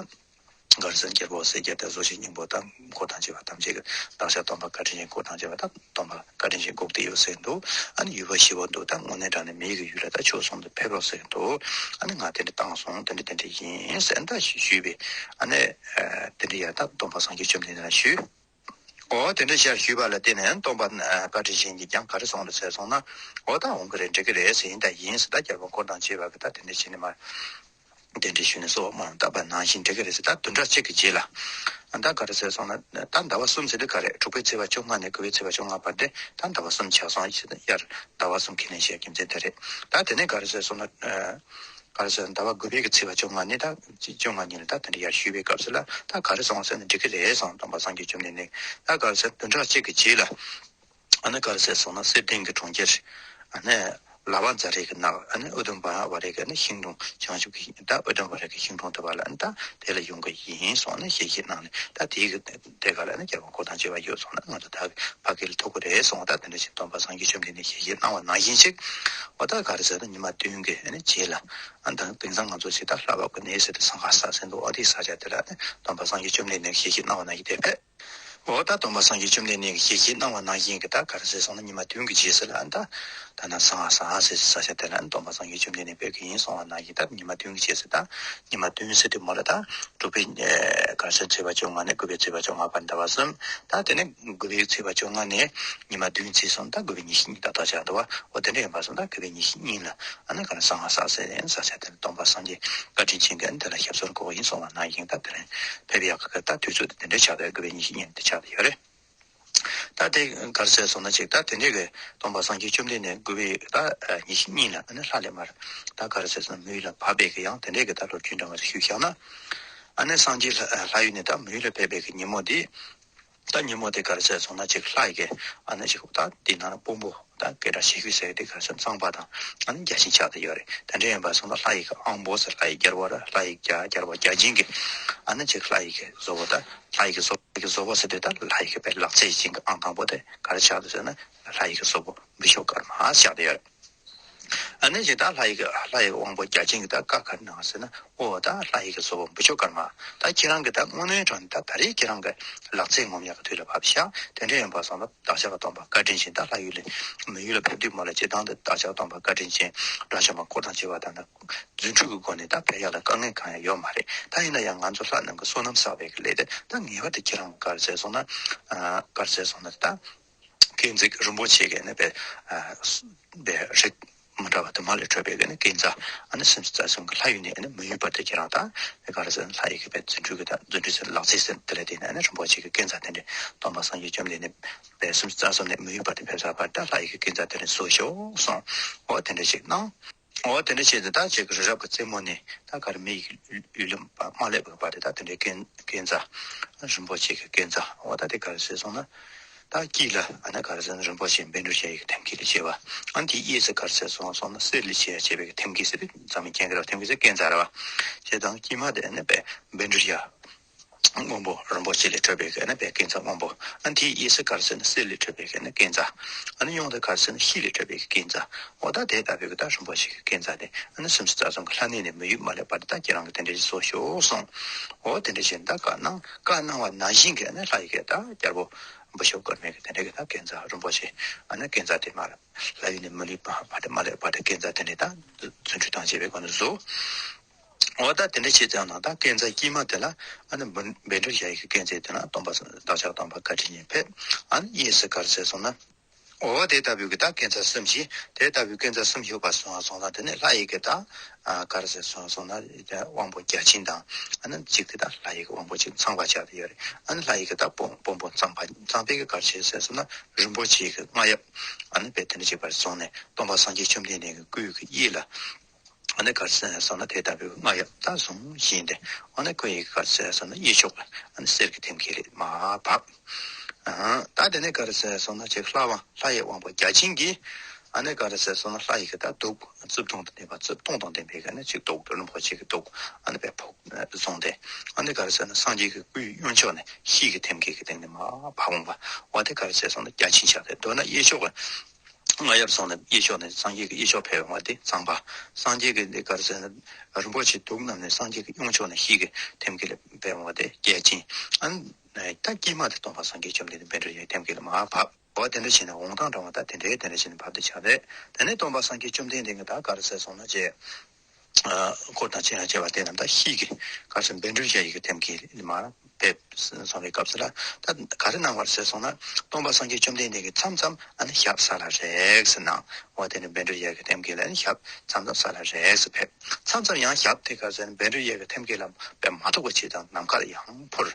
ག་རེ་ཟེར་རྒྱལ་པོ་གསལ་རྒྱལ་དང་གཟུགས་ཅན་སྙིང་པོ་དང་འཁོར་དང་བཅས་པ་ཐམས་ཅད་ཀྱིས་བདག་ཅག་སྟོན་པ་བཀའ་དྲིན་ཅན་འཁོར་དང་བཅས་པ་ད་སྟོན་པ་བཀའ་དྲིན་ཅན་སྒུག་བསྡད་ཡོད་ཟེར་འདུག་ཨ་ནི་ཡུལ་པ་ཞེ་པོ་འདུག་ད་དངོས་གནས་དྲང་གནས་མི་ཡི་གི་ཡུལ་ལ་ད་ཆོས་གསུང་དུ་ཕེབས་རོགས་ཟེར་འདུག་ཨ་ནི་ང་དེ་འདྲ་བཏང་སོང་། དེ་འདྲ་དེ་འདྲ་ཡིན་ཟེར་ད་ཞུས་པས། ཨ་ནི་དེ་འདྲ་ཡ་ད་སྟོན་པ་སངས་རྒྱས་བཅོམ་ལྡན་འདས་ལ་ཞུས། འོ་དེ་འདྲ་ཞལ་ཞུས་པ་ལ་བརྟེན་ནས་སྟོན་པ་བཀའ་དྲིན་ཅན་གྱིས་ཀྱང་ག་རེ་གསུངས་རེད་ཟེར་སོང་ན། འོ་ད་འོང་གི་རེད། འགྲིག་གི་རེད་ཟེར། ཡིན་ད་ཡིན་ཟེར། ད་རྒྱལ་པོ་འཁོར་དང་བཅས་པ་གི་ད་དེ་འདྲ་བྱས་ནས་མར་གདན་འདྲེན་ཞུས་ནས་གསོལ་བ་སྨོན་ལམ་བཏབ་པ་ནང་བཞིན་འགྲིག་གི་རེད་ཟེར། ད་བདུན་ཕྲག་གཅིག་གི་རྗེས་ལ་ད་ག་རེ་ཟེར་སོང་ན། ད་ཟླ་བ་གསུམ་ཟེར་དུས་ག་རེ། དྲུག་པའི་ཚེས་པ་བཅོ་ལྔ་ནས་དགུ་པའི་ཚེས་པ་བཅོ་ལྔ་བར་དེ་ད་ཟླ་བ་གསུམ་ཆགས་སོང་། ཡར་ཟླ་བ་གསུམ་ཁས་ལེན་བྱས་རྒྱུ་མཚན་དེ་རེད། ད་དེ་ནས་ག་རེ་ཟེར་སོང་ན། ག་རེ་ཟེར། ཟླ་བ་དགུ་པའི་གི་ཚེས་པ་བཅོ་ལྔ་ནས་ད་བཅོ་ལྔ་ཉིན་ལ་ད་དེ་འདྲ་ཡར་ཞུས་པའི་སྐབས་སུ་ལ་ད་ག་རེ་གསུངས་ཟེར་ན། འགྲིག་གི་རེད་གསུངས། སྟོན་པ་སངས་རྒྱས་བཅོམ་ལྡན་འདས་ད་ག་རེ་ཟེར། བདུན་ཕྲག་གཅིག་གི་རྗེས་ལ་ཨ་ནི་ག་རེ་ཟེར་སོང་ན། གསེར་ལྡན་གྱི་གྲོང་ཁྱེར་ཨ་ནི་ལ་བ་ཛ་རི་གི་ནགས། ཨ་ནི་ཨུ་དུམ་བ་ར་གི་ཨ་ནི་ཤིང་དྲུང་། བྱང་ཆུབ་ཀྱི་ད་ཨུ་དུམ་བ་ར་གི་ཤིང་དྲུང་དེ་བ་ལ་ཨ་ནི་ད་དེ་ལ་ཡོང་གི་ཡིན་གསུངས་ནས་ཞལ་བཞེས་གནང་ནས། ད་དེའི་གི་དེ་ག་ལ་ནི་རྒྱལ་པོ་འཁོར་དང་བཅས་པ་ཡོད་སོང་ན་ང་ཚོ་ད་ཕ་གི་ལ་ཐུག་གི་རེད་གསུངས། ད་དེ་འདྲ་ཞིག་སྟོན་པ་སངས་རྒྱས་བཅོམ་ལྡན་འདས་ཞལ་བཞེས་གནང་བ་ནང་བཞིན་ཞིག་འོ་ད་ག་རེ་ཟེར་ན། ཉི་མ་བདུན་གྱི་ཨ་ནི་རྗེས་ལ། ཨ་ད་དེང་སང་ང་ཚོ་ཞིག་ད་ལྷ་བབས་ཀྱི་གནས་ཟེར་ཏེ་ས་ག་ཟེར་འདུག་འོ་དེའི་ས་ཆ་དེ་ལ་ནི་སྟོན་པ་སངས་རྒྱས་བཅོམ་ལྡན་འདས་ཞལ་བཞེས་གནང་བ་ནང་བཞིན་དེ་ཕེབས། འོ་ད་སྟོན་པ་སངས་རྒྱས་བཅོམ་ལྡན་འདས་ཀྱིས་ཞལ་བཞེས་གནང་བ་ནང་བཞིན་གྱི་ད་ག་རེ་ཟེར་སོང་ན། ཉི་མ་བདུན་གྱི་རྗེས་སུ་ལ་ཨ་ད་ད་ན་ས་ག་ཟེར་ས་ཆ་དེ་ལ་ཨ་ནི་སྟོན་པ་སངས་རྒྱས་བཅོམ་ལྡན་འདས་ཕེབས་ཀྱི་ཡིན་གསུངས་པ་ནང་བཞིན། ད་ཉི་མ་བདུན་གྱི་རྗེས་སུ། ད་ཉི་མ་བདུན་ཟེར་དུས་མོ་ལ་ད་དྲུག་པའི་ག་རེ་ཟེར། ཚེས་པ་བཅོ་ལྔ་ནས་དགུ་པའི་ཚེས་པ་བཅོ་ལྔ་བར་ཟླ་བ་གསུམ། ད་དེ་ནས་དགུ་པའི་ཚེས་པ་བཅོ་ལྔ་ནས་ཉི་མ་བདུན་ཚེས་གསུམ། ད་དགུ་པའི་ཉི་ཤུ་གཉིས་ད་ལྟ་ཆགས་འདུག་བ། འོ་དེ་འདྲ་ཡིན་པ་སོང་ད་དགུ་པའི་ཉི་ཤུ་གཉིས་ལ་ཨ་ནི་ག་རེ་ཟེར། ས་ག་ཟེར་ས་ཆ་དེ་ལ་སྟོན་པ་སངས་རྒྱས་བཀའ་དྲིན་ཅན་གྱིས་ཨ་ནི་དེ་ལ་ཞབས་སོར་བཀོད་པ་ཡིན་གསུངས་པ་ནང་བཞིན། ད་དེ་རིང་ཕེབས་ཡག་གི་ད་དུས་ཚོད་དེ་དེ་འདྲ་ཆགས་འདུག་དགུ་པའི་ཉི་ཤུ་གཉིས་དེ་ཆགས་བསྡད་ཡོད་རེད། ད་དེ་ག་རེ་ཟེར་སོང་ན་ཅིག་ད་དེ་འདྲའི་གི་སྟོན་པ་སངས་རྒྱས་བཅོམ་ལྡན་འདས་དགུ་པའི་ད་ཉི་ཤུ་གཉིས་ལ་ཨ་ནི་ལྷ་ལས་མར་ད་ག་རེ་ཟེར་སོང་ན། མི་ཡུལ་ལ་བབས་པའི་གི་ཡང་དེ་འདྲའི་གི་ད་ལོ་རྒྱུས་འདྲ་མ་ཞིག་ཞུས་བཞག་ན། ཨ་ནི་སངས་རྒྱས་ལྷ་ལྷ་ཡུལ་ནས་ད་མི་ཡུལ་ལ་ཕེབས་པའི་གི་ཉིན་མོ་དེ། ད་ཉིན་མོ་དེ་ག་རེ་ཟེར་སོང་ན་ཅིག་ལྷ་ཡི་གི་ཨ་ནི་ཅིག་ད་དེ་ནང་ལ་དཔོན་པོ་ད་སྐད་གྲགས་ཆེ་ཤོས་ཟེར་དེ་ག་རེ་ཟེར། གཙང་པ་དང་ཨ་ནི་བརྒྱ་བྱིན་ཆགས་བསྡད་ཡོད་རེད། དེ་འདྲ་ཡིན་པ་སོང་ན་ལྷ་ཡི་གི་དབང་པོ་ཟེར། ལྷ་ཡི་རྒྱལ་བ་ར། ལྷ་ཡི་རྒྱལ་རྒྱལ་བ་བརྒྱ་བྱིན་གྱི་ཨ་ནི་ཅིག་ལྷ་ཡི་གི་བཟོ་བོ། ད་ལྷ་ཡི་གི་བཟོ་བོ་ལྷ་ཡི་གི་བཟོ་བོ་ཟེར་དེ་ད་ལྷ་ཡི་གི་དཔེ་ལག་རྩལ་ཅན་གྱི་ཨང་དང་པོ་དེ་ག་རེ་ཆགས་འདུག་ཟེར་ན། ལྷ་ཡི་གི་བཟོ་བོ་བི་ཤྭ་ཀརྨ་ཆགས་བསྡད་ཡོད་རེད། ཨ་ནི་ཅིག་ད་ལྷ་ཡི་གི་ལྷ་ཡི་གི་དབང་པོ་བརྒྱ་བྱིན་གྱི་ད་བཀའ་ག་རེ་གནང་ཟེར་ན། འོ་ད་ལྷ་ཡི་གི་བཟོ་བོ་བི་ཤྭ་ཀརྨ། ད་ཁྱེད་རང་གི་ད་དངོས་གནས་དྲང་ནས་ད་ད་རེས་ཁྱེད་རང་གི་ལག་རྩལ་ངོམ་ཡག་གི་དུས་ལ་བབས་ཤག་དེ་འདྲ་ཡིན་པ་སོང་ན་བདག་ཅག་གི་སྟོན་པ་བཀའ་དྲིན་ཅན། ད་ལྷ་ཡུལ་ལས་མི་ཡུལ་ལ་ཕེབས་དུས་མོ་ལ་སྤྱིར་བཏང་དུ་བདག་ཅག་གི་སྟོན་པ་བཀའ་དྲིན་ཅན་དགྲ་བཅོམ་པ་འཁོར་དང་བཅས་པ་དང་ད་རྫུ་འཕྲུལ་གྱི་སྒོ་ནས་ད་ཕེབས་ཡག་ལ་དཀའ་ངལ་གང་ཡང་ཡོད་མ་རེད། ད་ཡིན་ན་ཡང་ང་ཚོ་ལྷ་རྣམས་ཀྱི་བསོད་ནམས་བསགས་པའི་གི་ལས་དེ་ད་ངེས་པར་དུ་ཁྱེད་རང་གི་ག་རེ་ཟེར་སོང་ན། ག་རེ་ཟེར་སོང་ན་ད། བསྐས་འཛེག་རིན་པོ་ཆེ་གི་ནི་པའི་པའི་རིགས་མི་འདྲ་བ་དུ་མ་ལས་འཕྲོས་པའི་གི་ནི་བསྐས་འཛེག་ཨ་ནི་སུམ་ཅུ་རྩ་གསུམ་གི་ལྷ་ཡུལ་ནས་ཨ་ནི་མི་ཡུལ་བར་དུ་ཁྱེད་རང་ད་ག་རེ་ཟེར་ན་ལྷ་ཡི་གི་པའི་རྫུ་འཕྲུལ་གི་ད་རྫུ་འཕྲུལ་ཟེར་ལག་རྩལ་ཟེར་དེ་ལས་དེ་ནས་ཨ་ནི་རིན་པོ་ཆེ་གི་བསྐས་འཛེག་དེ་འདྲའི་སྟོན་པ་སངས་རྒྱས་བཅོམ་ལྡན་འདས་པའི་སུམ་ཅུ་རྩ་གསུམ་ནས་མི་ཡུལ་བར་དུ་ཕེབས་ཚར་བར་ད་ལྷ་ཡི་གི་བསྐས་འཛེག་དེ་ནས་གསོལ་ཤོག་གསུངས། འོ་དེ་འདྲ་ཞིག་གནང་། འོ་དེ་འདྲ་བྱས་ཏེ་ད་ཅིག་རི་རབ་ཀྱི་རྩེ་མོ་ནས་ད་ག་རེ་མི་ཡི་གི་ཡུལ་ལུང་མ་སླེབས་པའི་བར་དུ་ད་དེ་འདྲའི་བསྐས་བསྐས་འཛེག་རིན་པོ་ཆེ་གི་བསྐས་འཛེག་འོ་ད་དེ་ག་རེ་ཟེར་སོང་ན། ད་དཀྱིལ་ལ་ཨ་ནི་ག་རེ་ཟེར་ན་རིན་པོ་ཆེ་བཻ་ཌཱུརྱ་ཡི་གི་ཐེམ་སྐས་ལས་བྱས་པ། ཨ་ནི་དེའི་གཡས་སུ་ག་རེ་ཟེར་སོང་སོང་ན་གསེར་ལས་བྱས་བྱས་པའི་གི་ཐེམ་སྐས་ཟེར་ཏེ་འཛམ་གླིང་སྐྱེ་འགྲོ་ཐེམ་སྐས་ཟེར་བསྐས་འཛེག་རེད་བ། བྱས་ཙང་དཀྱིལ་མ་དེ་ཨ་ནི་བཻ་ཌཱུརྱ། སྔོན་པོ་རིན་པོ་ཆེ་ལས་གྲུབ་པའི་གི་ནི་པའི་བསྐས་འཛེག་སྔོན་པོ། ཨ་ནི་དེའི་གཡས་སུ་ག་རེ་ཟེར་ན་གསེར་ལས་གྲུབ་པའི་གི་ནི་བསྐས་འཛེག་ཨ་ནི་གཡོན་དུ་ག་རེ་ཟེར་ན་ཤེལ་ལས་གྲུབ་པའི་གི་བསྐས་འཛེག་འོ་ད་དེ་ལྟ་བུའི་གི་ད་རིན་པོ་ཆེ་གི་བསྐས་འཛེག་དེ་ཨ་ནི་སུམ་ཅུ་རྩ་གསུམ་གི་ལྷ་གནས་ནས་མི་ཡུལ་མ་སླེབས་བར་དུ་ད་ཁྱེད་རང་གི་དེ་འདྲ་ཞིག་གསོལ་ཤོག་གསུངས། འོ་དེ་འདྲ་བྱས་ནས་ད་བཀའ་གནང་བཀའ་གནང་བ་ནང་བཞིན་གི་ནི་ལྷ་ཡི་གི་ད་རྒྱལ་པོ་བི་ཤྭ་ཀརྨའི་གི་དེ་འདྲ་གི་ད་བསྐས་འཛེག་རིན་པོ་ཆེ་ཨ་ནི་བསྐས་འཛེག་དེ་མ་ལ་ལྷ་ཡུལ་ནས་མི་ཡུལ་བར་དུ་མ་སླེབས་བར་དུ་བསྐས་འཛེག་དེ་འདྲ་ད་རྫུ་འཕྲུལ་དང་བཅས་པའི་སྒོ་ནས་བཟོ། འོ་ད་དེ་འདྲ་བྱས་ཙང་ན་ད་བསྐས་འཛེག་དཀྱིལ་མ་དེ་ལ་ཨ་ནི་བཻ་ཌཱུརྱ་ཡི་གི་བསྐས་འཛེག་དེ་ལ་སྟོན་པ་བདག་ཅག་སྟོན་པ་བཀའ་དྲིན་ཅན་ཕེབས། ཨ་ནི་གཡས་སུ་ག་རེ་ཟེར་སོང་ན། འོ་དེ་ལྟ་བུའི་གི་ད་བསྐས་འཛེག་གསུམ་བཞི་དེ་ལྟ་བུའི་བསྐས་འཛེག་གསུམ་བཞི་པ་སོང་བ་སོང་ན་དེ་ནས་ལྷ་ཡི་གི་ད་ག་རེ་ཟེར་སོང་སོང་ན་དབང་པོ་བརྒྱ་བྱིན་དང་ཨ་ནི་གཅིག་དེ་ད་ལྷ་ཡི་གི་དབང་པོ་གཅིག་ཚངས་པ་ཆགས་ཏེ་ཡོད་རེད། ཨ་ནི་ལྷ་ཡི་གི་ད་དཔོན་དཔོན་པོ་གཙང་པ་གཙང་པའི་གི་ག་རེ་བྱས་ཟེར་སོང་ན་རིན་པོ་ཆེའི་གི་རྔ་ཡབ་ཨ་ནི་དཔེ་དེ་འདྲ་བྱས་པར་སོང་ནས་སྟོན་པ་སངས་རྒྱས་བཅོམ་ལྡན་འདས་ཀྱི་སྐུའི་གི་གཡས་ལ། ཨ་ནི་ག་རེ་ཟེར་ན་དེ་ལྟ་བུའི་རྔ་ཡབ་ད་བཟུང་བཞིན་ཏེ། ཨ་ནི་ཁོ་ཡི་ག་རེ་ཟེར་ན་གཡས་ཕྱོགས་ཨ་ནི་གསེར་གྱི་ཐེམ་སྐས་ལས་མར་བབས། ཨ་ད་དེ་ནས་ག་རེ་ཟེར་ན་ཅིག་ལྷ་དབང་ལྷ་ཡི་དབང་པོ་བརྒྱ་བྱིན་གྱིས་ཨ་ནི་ག་རེ་ཟེར་ན་ལྷ་ཡི་གི་ད་གདུགས་རྩིབས་སྟོང་དང་ལྡན་པ་རྩིབས་སྟོང་དང་ལྡན་པའི་ག་ནི་ཅིག་གདུགས་རིན་པོ་ཆེ་གི་གདུགས་ཨ་ནི་དཔེ་ཕུབ་བཟུང་སྟེ། ཨ་ནི་ག་རེ་ཟེར་ན་སངས་རྒྱས་ཀྱི་སྐུའི་གཡོན་ཕྱོགས་ནས་ཤེལ་གྱི་ཐེམ་སྐས་ཀྱི་སྟེང་ནས་མར་བབས་འོང་བ། འོ་དེ་ག་རེ་ཟེར་སོང་ན་བརྒྱ་བྱིན་ཆགས་ཏེ། མདོར་ན་གཡས་ཕྱོགས་རྔ་ཡབ་སོང་ནས་གཡས་ཕྱོགས་ནས་སངས་རྒྱས་ཀྱི་གཡས་ཕྱོགས་ཕེབས་འོང་བ་དེ་གཙང་པ། སངས་རྒྱས་ཀྱི་འདི་ག་རེ་ཟེར་ན་རིན་པོ་ཆེ་གདུགས་རྣམས་ནས་སངས་རྒྱས་ཀྱི་གཡོན་ཕྱོགས་ནས་ཤེལ་གྱི་ཐེམ་སྐས་ལས་ཕེབས་འོང་བ་དེ་བརྒྱ་བྱིན། ཨ་ནི་ད་དཀྱིལ་མ་དེ་སྟོན་པ་སངས་རྒྱས་བཅོམ་ལྡན་འདས་བཻ་ཌཱུརྱ་ཐེམ་སྐས་ལས་མར་བབས། འོ་དེ་འདྲ་བྱས་ནས་འོང་སྟངས་འདྲ་བ་ད་དེ་འདྲའི་དེ་འདྲ་བྱས་ནས་བབས་ཏེ་ཆགས་རེད། དེ་ནས་སྟོན་པ་སངས་རྒྱས་བཅོམ་ལྡན་འདས་ཀྱིས་ད་ག་རེ་ཟེར་སོང་ན་ཅེས། འཁོར་དང་བཅས་པ་དེ་རྣམས་ད་ཤེལ་གྱི་ག་རེ་ཟེར་བཻ་ཌཱུརྱ་ཡི་གི་ཐེམ་སྐས་ལས་མར་ ཕེབས་སོང་བའི་སྐབས་སུ་ལ། ད་ག་རེ་གནང་བ་རེད་ཟེར་སོང་ན། སྟོན་པ་སངས་རྒྱས་བཅོམ་ལྡན་འདས་ཀྱིས་མཚམས་མཚམས་ཨ་ནི་ཞབས་ས་ལ་རེག་ཟེར་གནང་། འོ་དེ་ནི་བཻ་ཌཱུརྱ་གི་ཐེམ་སྐས་ལ་ཨ་ནི་ཞབས་མཚམས་མཚམས་ས་ལ་རེག་ཟེར་ཕེབས། མཚམས་མཚམས་ཡང་ཞབས་དེ་ག་ཟེར་ན་བཻ་ཌཱུརྱ་གི་ཐེམ་སྐས་ལ་དཔེ་མ་ཐུག་པ་ཅིག་དང་ནམ་མཁའ་ལ་ཡང་འཕུར།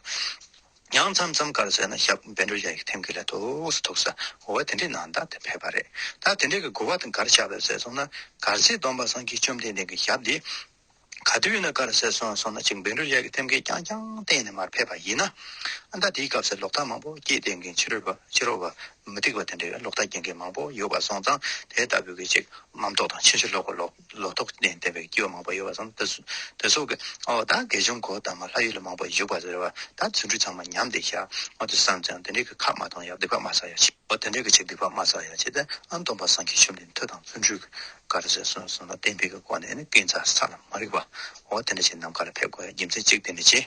ཡང་མཚམས་མཚམས་ག་རེ་ཟེར་ན་ཞབས་བཻ་ཌཱུརྱ་ཡི་ཐེམ་སྐས་ལ་ཐུག་སུ་ཐུག་ས། འོ་དེ་འདྲའི་ནང་ད་དེ་ཕེབས་པ་རེད། ད་དེ་འདྲའི་གི་དགོས་པ་དང་ག་རེ་ཆགས་པ་ཟེར་སོང་ན། གལ་སྲིད་སྟོན་པ་སངས་རྒྱས་བཅོམ་ལྡན་འདས་ཀྱི་ཞབས་འདི་ག་དུས་ཡིན་ན་ག་རེ་ཟེར་སོང་སོང་ན་ཅིག་བཻ་ཌཱུརྱ་ཡི་ཐེམ་སྐས་རྐྱང་རྐྱང་བསྟན་ནས་མར་ཕེབས་པ་ཡིན་ན། ཨ་ད་དེའི་སྐབས་སུ་ལོག་ལྟ་མང་པོ་སྐྱེས་བསྡད་མཁན་ཕྱི་རོལ་པ་ཕྱི་རོལ་པ་མུ་སྟེགས་པ་དེ་འདྲའི་ལོག་ལྟ་སྐྱེ་མཁན་མང་པོ་ཡོད་པ་སོང་ཙང་། དེ་ལྟ་བུའི་གི་ཅིག་རྣམ་རྟོག་དང་ཕྱིན་ཅི་ལོག་གི་ལོག་ལོག་རྟོག་ལྡན་ལྡན་པའི་སྐྱེ་བོ་མང་པོ་ཡོད་པ་སོང་། དེ་ཚོ་དེ་ཚོ་གི་ཨོ་ད་དགེ་སྦྱོང་གོ་དང་མ་ལྷ་ཡུལ་ལ་མང་པོ་བཞུགས་པ་ཟེར་བ་ད་རྫུ་འཕྲུལ་ཚང་མ་ཉམས་བསྡད་ཤག་འོ་དེ་བསམ་ཙང་དེ་འདྲའི་གི་ཁ་མ་གཏོང་ཡག་སྡིག་པ་མ་བསགས་ཡག་ཅིག་འོ་དེ་འདྲའི་གི་ཅིག་སྡིག་པ་མ་བསགས་ཡག་ཅིག་དེ་ཨ་སྟོན་པ་སངས་རྒྱས་བཅོམ་ལྡན་མཐུ་དང་བརྩོན་འགྲུས་ག་རེ་ཟེར་སོང་སོང་ན་བསྟན་པའི་གི་སྒོ་ནས་ནི་ཀུན་རྫོབ་ས་ལ་མ་རིག་པ། འོ་དེ་འདྲ་ཅིག་ནམ་མཁའ་ལ་ཕེབས་དགོས་ཡག་རྒྱུ་མཚན་གཅིག་དེ་འདྲ་ཅིག་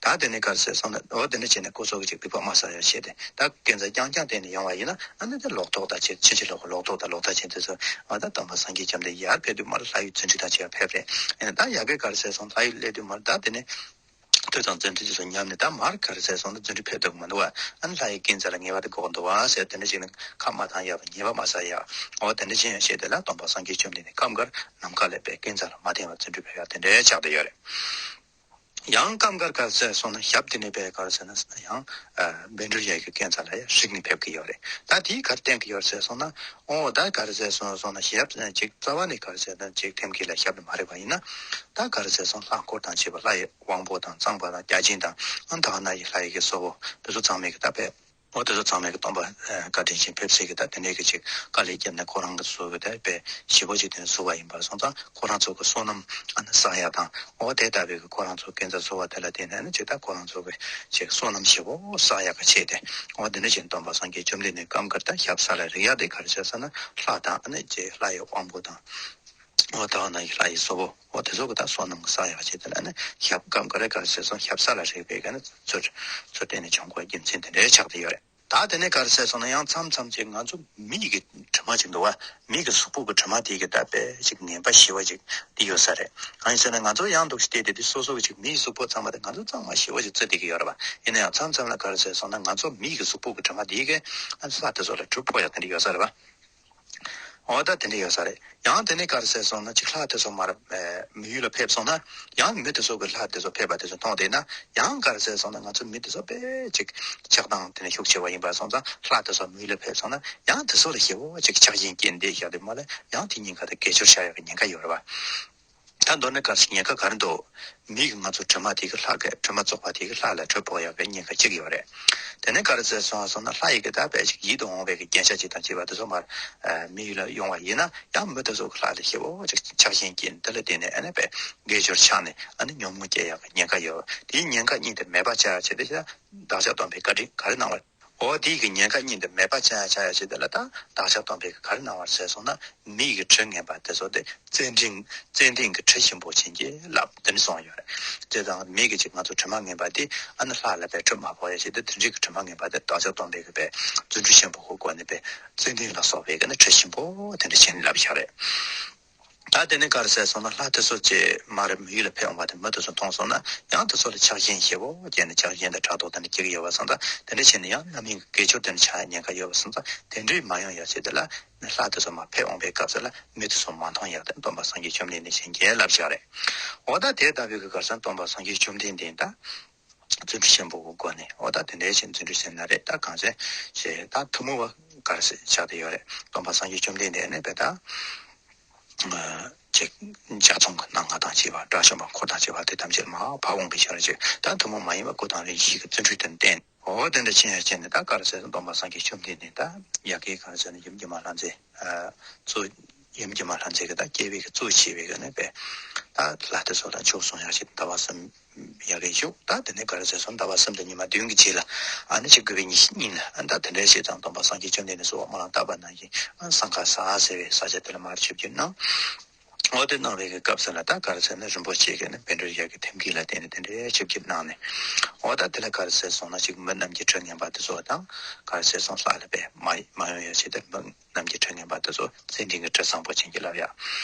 ད་དེ་ནས་ག་རེ་ཟེར་སོང་ན། འོ་དེ་འདྲ་བྱས་ནས་སྐུ་སྲོག་གི་ཅིག་སྡིག་པ་མ་བསགས་ཡག་བྱས་ཏེ། ད་ཀུན་རྫོབ་རྐྱང་རྐྱང་བསྟན་ནས་ཡོང་བ་ཡིན་ན། ཨ་ནི་དེ་ལོག་རྟོག་དང་ཕྱིན་ཕྱིན་ཅི་ལོག་གི་ལོག་རྟོག་དང་ལོག་ལྟ་ཅན་དེ་ཚོ། ཨ་ད་སྟོན་པ་སངས་རྒྱས་བཅོམ་ལྡན་ཡར་ཕེབས་དུས་མར་ལྷ་ཡུལ་རྫུ་འཕྲུལ་དང་བཅས་པ་ཕེབས་རེད། ཨ་ནི་ད་ཡ་གི་ག་རེ་ཟེར་སོང་། ལྷ་ཡུལ་སླེབས་དུས་མར་ད་དེ་ནས་མཐུ་དང་བརྩོན་འགྲུས་དེ་ཚོ་ཉམས་ནས་ད་མར་ག་རེ་ཟེར་སོང་ན་རྫུ་འཕྲུལ་ཕེབས་ཐུབ་ཀྱི་མི་འདུག་བ། ཨ་ནི་ལྷ་ཡི་ཀུན་རྫོབ་ལ་ངེས་པར་དུ་དགོས་ཀྱི་འདུག་བ་ཟེར། དེ་འདྲ་བྱས་ནས་ཁ་མ་གཏོང་ཡག་དང་ཉེས་པ་མ་བསགས་ཡག་འོ་དེ་འདྲ་བྱས་ཡང་བྱས་ཏེ་ལ་སྟོན་པ་སངས་རྒྱས་བཅོམ་ལྡན་འདས་སྐབས་འགར་ནམ་མཁའ་ལ་དཔེ་ཀུན་རྫོབ་ལ་མ་བརྟེན་པར་རྫུ་འཕྲུལ་ཕེབས་ཡག་དེ་འདྲ་ཆགས་བསྡད་ཡོད་རེད། ཡང་སྐབས་འགར་ག་རེ་ཟེར་སོང་ན། ཞབས་དེ་ནས་དཔེ་ག་རེ་ཟེར་ན་ཡང་ཨ་བཻ་ཌཱུརྱ་ཡི་ཀུན་རྫོབ་ལ་ཡང་རིག་ནས་ཕེབས་ཀྱི་ཡོད་རེད། ད་དེའི་ག་རེ་བསྟན་གྱི་ཡོད་ཟེར་སོང་ན། ཨོ་ད་ག་རེ་ཟེར་སོང་སོང་ན། ཞབས་ཅིག་རྩ་བ་ནས་ག་རེ་ཟེར་ན་ཅིག་ཐེམ་སྐས་ལ་ཞབས་དེ་མ་རེག་པ་ཡིན་ན། ད་ག་རེ་ཟེར་སོང་། ལྷ་འཁོར་དང་བཅས་པ་ལྷ་ཡི་དབང་པོ་དང་གཙང་པ་དང་བརྒྱ་བྱིན་དང་ཨ་དྷ་ན་ཡི་ལྷ་ཡི་གི་གཙོ་བོ་དེ་ཚོ་ཚང་མས་གི་ད་དཔེ། འོ་དེ་ཚོ་ཚང་མས་ཀྱི་སྟོན་པ་ཨ་བཀའ་དྲིན་ཅན་ཕེབས་སའི་གི་ད་དེ་འདྲའི་གི་ཅིག་དཀའ་ལས་བརྒྱབ་ནས་ཁོ་རང་གི་བཟོ་གི་ད་དཔེ་ཞེ་པོ་ཅིག་དེ་ནས་བཟོ་བ་ཡིན་པར་སོང་ཙང་། ཁོ་རང་ཚོ་གི་བསོད་ནམས་ཨ་ནི་བསགས་ཡག་དང་། འོ་དེ་ལྟ་བུའི་གི་ཁོ་རང་ཚོ་ཀུན་རྫོབ་བཟོ་བ་དེ་ལ་བརྟེན་ནས་ཨ་ནི་ཅིག་ད་ཁོ་རང་ཚོ་གི་ཅིག་བསོད་ནམས་ཞེ་པོ་བསགས་ཡག་གི་ཆེད་དེ། འོ་དེ་འདྲ་བྱས་ནས་སྟོན་པ་སངས་རྒྱས་བཅོམ་ལྡན་འདས་སྐབས་འགར་ད་ཞབས་ས་ལ་རེག་ཡག་དེ་ག་རེ་བྱས་ཟེར་ན། ལྷ་དང་ཨ་ནི་ཅིག་ལྷ་ཡི་དབང་པོ་དང་། འོ་ད་ནང་གི་ལྷ་ཡི་གཙོ་བོ། འོ་དེ་ཚོ་གི་ད་བསོད་ནམས་ཀྱི་བསགས་ཡག་ཆེད་དེ་ལ་ནི་ཞབས་སྐབས་འགའ་རེ་ག་རེ་ཟེར་སོང་། ཞབས་ས་ལ་རེག་པའི་ག་ནི་ཚུར་ཚུར་བསྟན་ནས་བྱུང་དགོས་རྒྱུ་མཚན་དེ་འདྲའི་ཆགས་བསྡད་ཡོད་རེད། ད་དེ་ནས་ག་རེ་ཟེར་སོང་ན། ཡང་མཚམས་མཚམས་ཅིག་ང་ཚོ་མི་ཡི་གི་དྲི་མ་ཅིག་འདུག་བ། མི་གི་གཟུགས་པོ་གི་དྲི་མ་དེ་གི་ད་དཔེ་ཅིག་ངན་པ་ཞེ་བ་ཅིག་དེ་ཡོད་ས་རེད། གང་ཡིན་ཟེར་ན་ང་ཚོ་ཡང་འདུག་ཤི་བལྟས་དེ་དུས་སོ་སོ་གི་ཅིག་མི་ཡི་གཟུགས་པོ་ཚང་མ་དེ་ང་ཚོ་གཙང་མ་ཞེ་བ་ཅིག་བརྩི་བསྡད་ཀྱི་ཡོད་རེད་བ། ཡིན་ན་ཡང་མཚམས་མཚམས་ལ་ག་རེ་ཟེར་སོང་ན། ང་ཚོ་མི་ཡི་གི་གཟུགས་པོ་གི་དྲི་མ་དེ་གི་ཨ་ལྷ་དེ་ཚོ་ལ་དྲི་ཕོག་ཡག་དེ་འདྲ་ཡོད་ས་རེད་བ། འོ་ད་དེ་འདྲ་ཡོད་ས་རེད། ཡང་དེ་ནས་ག་རེ་ཟེར་སོང་ན། ཅིག་ལྷ་དེ་ཚོ་མར་ཨེ་མི་ཡུལ་ལ་ཕེབས་སོང་ན། ཡང་མི་དེ་ཚོ་གི་ལྷ་དེ་ཚོ་ཕེབས་པ་དེ་ཚོ་མཐོང་བསྡད་ན། ཡང་ག་རེ་ཟེར་སོང་ན། ང་ཚོ་མི་དེ་ཚོ་དཔེ་ཅིག་ཆགས་སྡང་དེ་ནས་ཤུགས་ཆེ་བ་ཡིན་པ་སོང་ཙང་། ལྷ་དེ་ཚོ་མི་ཡུལ་ལ་ཕེབས་སོང་ན། ཡང་དེ་ཚོ་ལ་ཞེ་པོ་ཅིག་ཆགས་ཞེན་སྐྱེས་བསྡད་ཡག་དེ་མ་ལ་ཡང་དེ་ཉེན་ཁ་དང་དགེ་སྦྱོར་བྱ་ཡག་གི་ཉེན་ཁ་ཡོད་རེད་བ། ད་མདོར་ན་ག་རེ་ཉེན་ཁ་ག་རེ་འདུག་མི་གི་ང་ཚོ་དྲི་མ་དེ་གི་ལྷ་གི་དྲི་མ་བཙོག་པ་དེ་གི་ལྷ་ལ་དྲི་ཕོག་ཡག་གི་ཉེན་ཁ་གཅིག་ཡོད་རེད། དེ་ནས་ག་རེ་ཟེར་སོང་སོང་ན། ལྷ་ཡི་གི་ད་དཔེ་ཅིག་ཡིད་དུ་འོང་བའི་གི་རྒྱན་ཆ་ཅིག་དང་བཅས་པ་དེ་ཚོ་མར་ཨ་མི་ཡུལ་ལ་ཡོང་བ་ཡིན་ན། ཡང་མི་དེ་ཚོ་གི་ལྷ་ལ་ཞེ་པོ་ཅིག་ཆགས་ཞེན་སྐྱེས་ནས། དེ་ལ་བརྟེན་ནས་ཨ་ནི་དཔེ་དགེ་སྦྱོར་ཆག་ནས་ཨ་ནི་ཉོན་མོངས་སྐྱེ་ཡག་གི་ཉེན་ཁ་ཡོད། དེའི་ཉེན་ཁ་གཉིས་དེ་མེད་པ་བྱ་ཡག་ཆེད་དུ་བདག་ཅག་སྟོན་པའི་བཀའ་དྲིན་ག་རེ་གནང་བ། འོ་དེའི་གི་ཉེན་ཁ་གཉིས་དེ་མེད་པ་བྱ་ཡག་བྱ་ཡག་ཆེད་དུ་ལ། ད་བདག་ཅག་སྟོན་པས་ག་རེ་གནང་བ་ཟེར་སོང་ན། མི་ཡི་གི་དྲི་ངན་པ་དེ་ཚོ་དེ་ཙན་དན་ཙན་དན་གྱི་དྲི་ཞིམ་པོ་བྱིན་གྱིས་བརླབས། དེ་ནས་གསུངས་ཡོད་རེད། དེ་དང་མི་གི་ཅིག་ང་ཚོ་དྲི་མ་ངན་པ་དེ་ཨ་ནི་ལྷ་ལ་དཔེ་དྲི་མ་ཕོག་ཡག་ཆེད་དུ། དེ་འདྲའི་གི་དྲི་མ་ངན་པ་དེ་བདག་ཅག་སྟོན་པས་གི་དཔེ་རྫུ་འཕྲུལ་ཆེན་པོ་གི་སྒོ་ནས་དཔེ་ཙན་དན་ལ་སོགས་པའི་གི་ནི་དྲི་ཞིམ་པོ་དེ་འདྲ་བྱིན་བརླབས་བཞག་རེད། ད་དེ་ནས་ག་རེ་ཟེར་སོང་ན། ལྷ་དེ་ཚོ་ཅིག་མར་མི་ཡུལ་ལ་ཕེབས་འོང་བ་དེ་མི་དེ་ཚོ་མཐོང་སོང་ན། ཡང་དེ་ཚོ་ལ་ཆགས་ཞེན་ཞེ་པོ་སྐྱེས་ནས་ཆགས་ཞེན་དང་ཕྲག་དོག་དེ་འདྲ་སྐྱེ་གི་ཡོད་པ་སོང་ཙང་། དེ་འདྲ་བྱས་ནས་ཡང་རྣམ་སྨིན་གྱི་དགེ་སྦྱོར་དེ་འདྲ་ཆག་ཉེན་ཁ་ཡོད་པ་སོང་ཙང་། དེ་འདྲའི་མ་ཡོང་ཡག་ཆེད་དུ་ལ་ནི་ལྷ་དེ་ཚོ་མར་ཕེབས་འོང་བའི་སྐབས་སུ་ལ་མི་དེ་ཚོ་མ་མཐོང་ཡག་དེ་སྟོན་པ་སངས་རྒྱས་བཅོམ་ལྡན་འདས་བྱིན་གྱིས་བརླབས་བཞག་རེད། འོ་ད་དེ་ལྟ་བུའི་གི་ག་རེ་ཟེར་ན། སྟོན་པ་སངས་རྒྱས་བཅོམ་ལྡན་འདས་ད་རྫུ་འཕྲུལ་ཆེན་པོ་གི་སྒོ་ནས། འོ་ད་དེ་འདྲའི་ཞིག་རྫུ་འཕྲུལ་ཟེར་ན་རེད། ད་གང་ཟེར་ཞེས་ད་ཐུན་མོང་བ་ག་རེ་ཟེར་ཆགས་བསྡད་ཡོད་རེད། སྟོན་པ་སངས་རྒྱས་བཅོམ་ལྡན་འདས་ནི་དཔེ་ད་ཅིག་འཇའ་ཚོན་གྱི་སྣང་ང་དང་བཅས་པ། དགྲ་བཅོམ་པ་འཁོར་དང་བཅས་པ་དེ་ཐམས་ཅད་མར་འཕགས་དབང་པོའི་ཞལ་ཅིག་ད་ཐུན་མོང་མ་ཡིན་པ་སྐུ་དང་རིགས་བཞི་གི་བརྩོན་འགྲུས་དེ་བསྟན། འོ་དེ་འདྲ་ཕྱིན་ཡག་ཆེད་ནས་ད་ག་རེ་ཟེར་ན། སྟོན་པ་སངས་རྒྱས་བཅོམ་ལྡན་འདས་ད་ཡ་གི་ག་རེ་ཟེར་ན། ཡུམ་གྱི་མ་ལྷ་མཛེས་ཨ་གཙོ། ཡུམ་གྱི་མ་ལྷ་མཛེས་ཀྱི་ད་སྐྱེ་བའི་གི་གཙོ་བྱས་པའི་གི་ནི་དཔེ་ད་ལྷ་དེ་ཚོ་ལ་མཆོག་གསུང་ཡག་ཆེད་ཟླ་བ་གསུམ་ཡ་གི་བཞུགས། ད་དེ་ནས་ག་རེ་ཟེར་སོང་། ཟླ་བ་གསུམ་དང་ཉི་མ་བདུན་གྱི་རྗེས་ལ་ཨ་ནི་ཅིག་དགུ་པའི་ཉི་ཤུ་གཉིས་ལ་ཨ་ད་དེ་འདྲའི་ཞིག་དང་། སྟོན་པ་སངས་རྒྱས་བཅོམ་ལྡན་འདས་གསོལ་བ་སྨོན་ལམ་བཏབ་པ་ནང་བཞིན་ཨ་སང་ཀ་ས་ཟེར་བའི་ས་ཆ་དེ་ལ་མར་ཆིབས་བསྒྱུར་གནང་། འོ་དེ་གནང་བའི་གི་སྐབས་སུ་ལ་ད་ག་རེ་ཟེར་ན་རིན་པོ་ཆེ་གི་ནི་བཻ་ཌཱུརྱ་གི་ཐེམ་སྐས་ལ་བརྟེན་ནས་དེ་འདྲའི་ཆིབས་བསྒྱུར་གནང་ནས། འོ་ད་དེ་ལ་ག་རེ་ཟེར་སོང་ན་ཅིག་མི་རྣམས་ཀྱི་ཁྲི་ངན་པ་དེ་ཚོ་དང་ག་རེ་ཟེར་སོང་ལྷ་ལ་བས་མ་མ་ཡོང་ཡ་ཆེད་དུ་མི་རྣམས་ཀྱི་ཁྲི་ངན་པ་དེ་ཚོ་ཙན་དན་གྱི་དྲི་བཟང་པོ་ཅན་གྱིས་བརླབས་ཡ།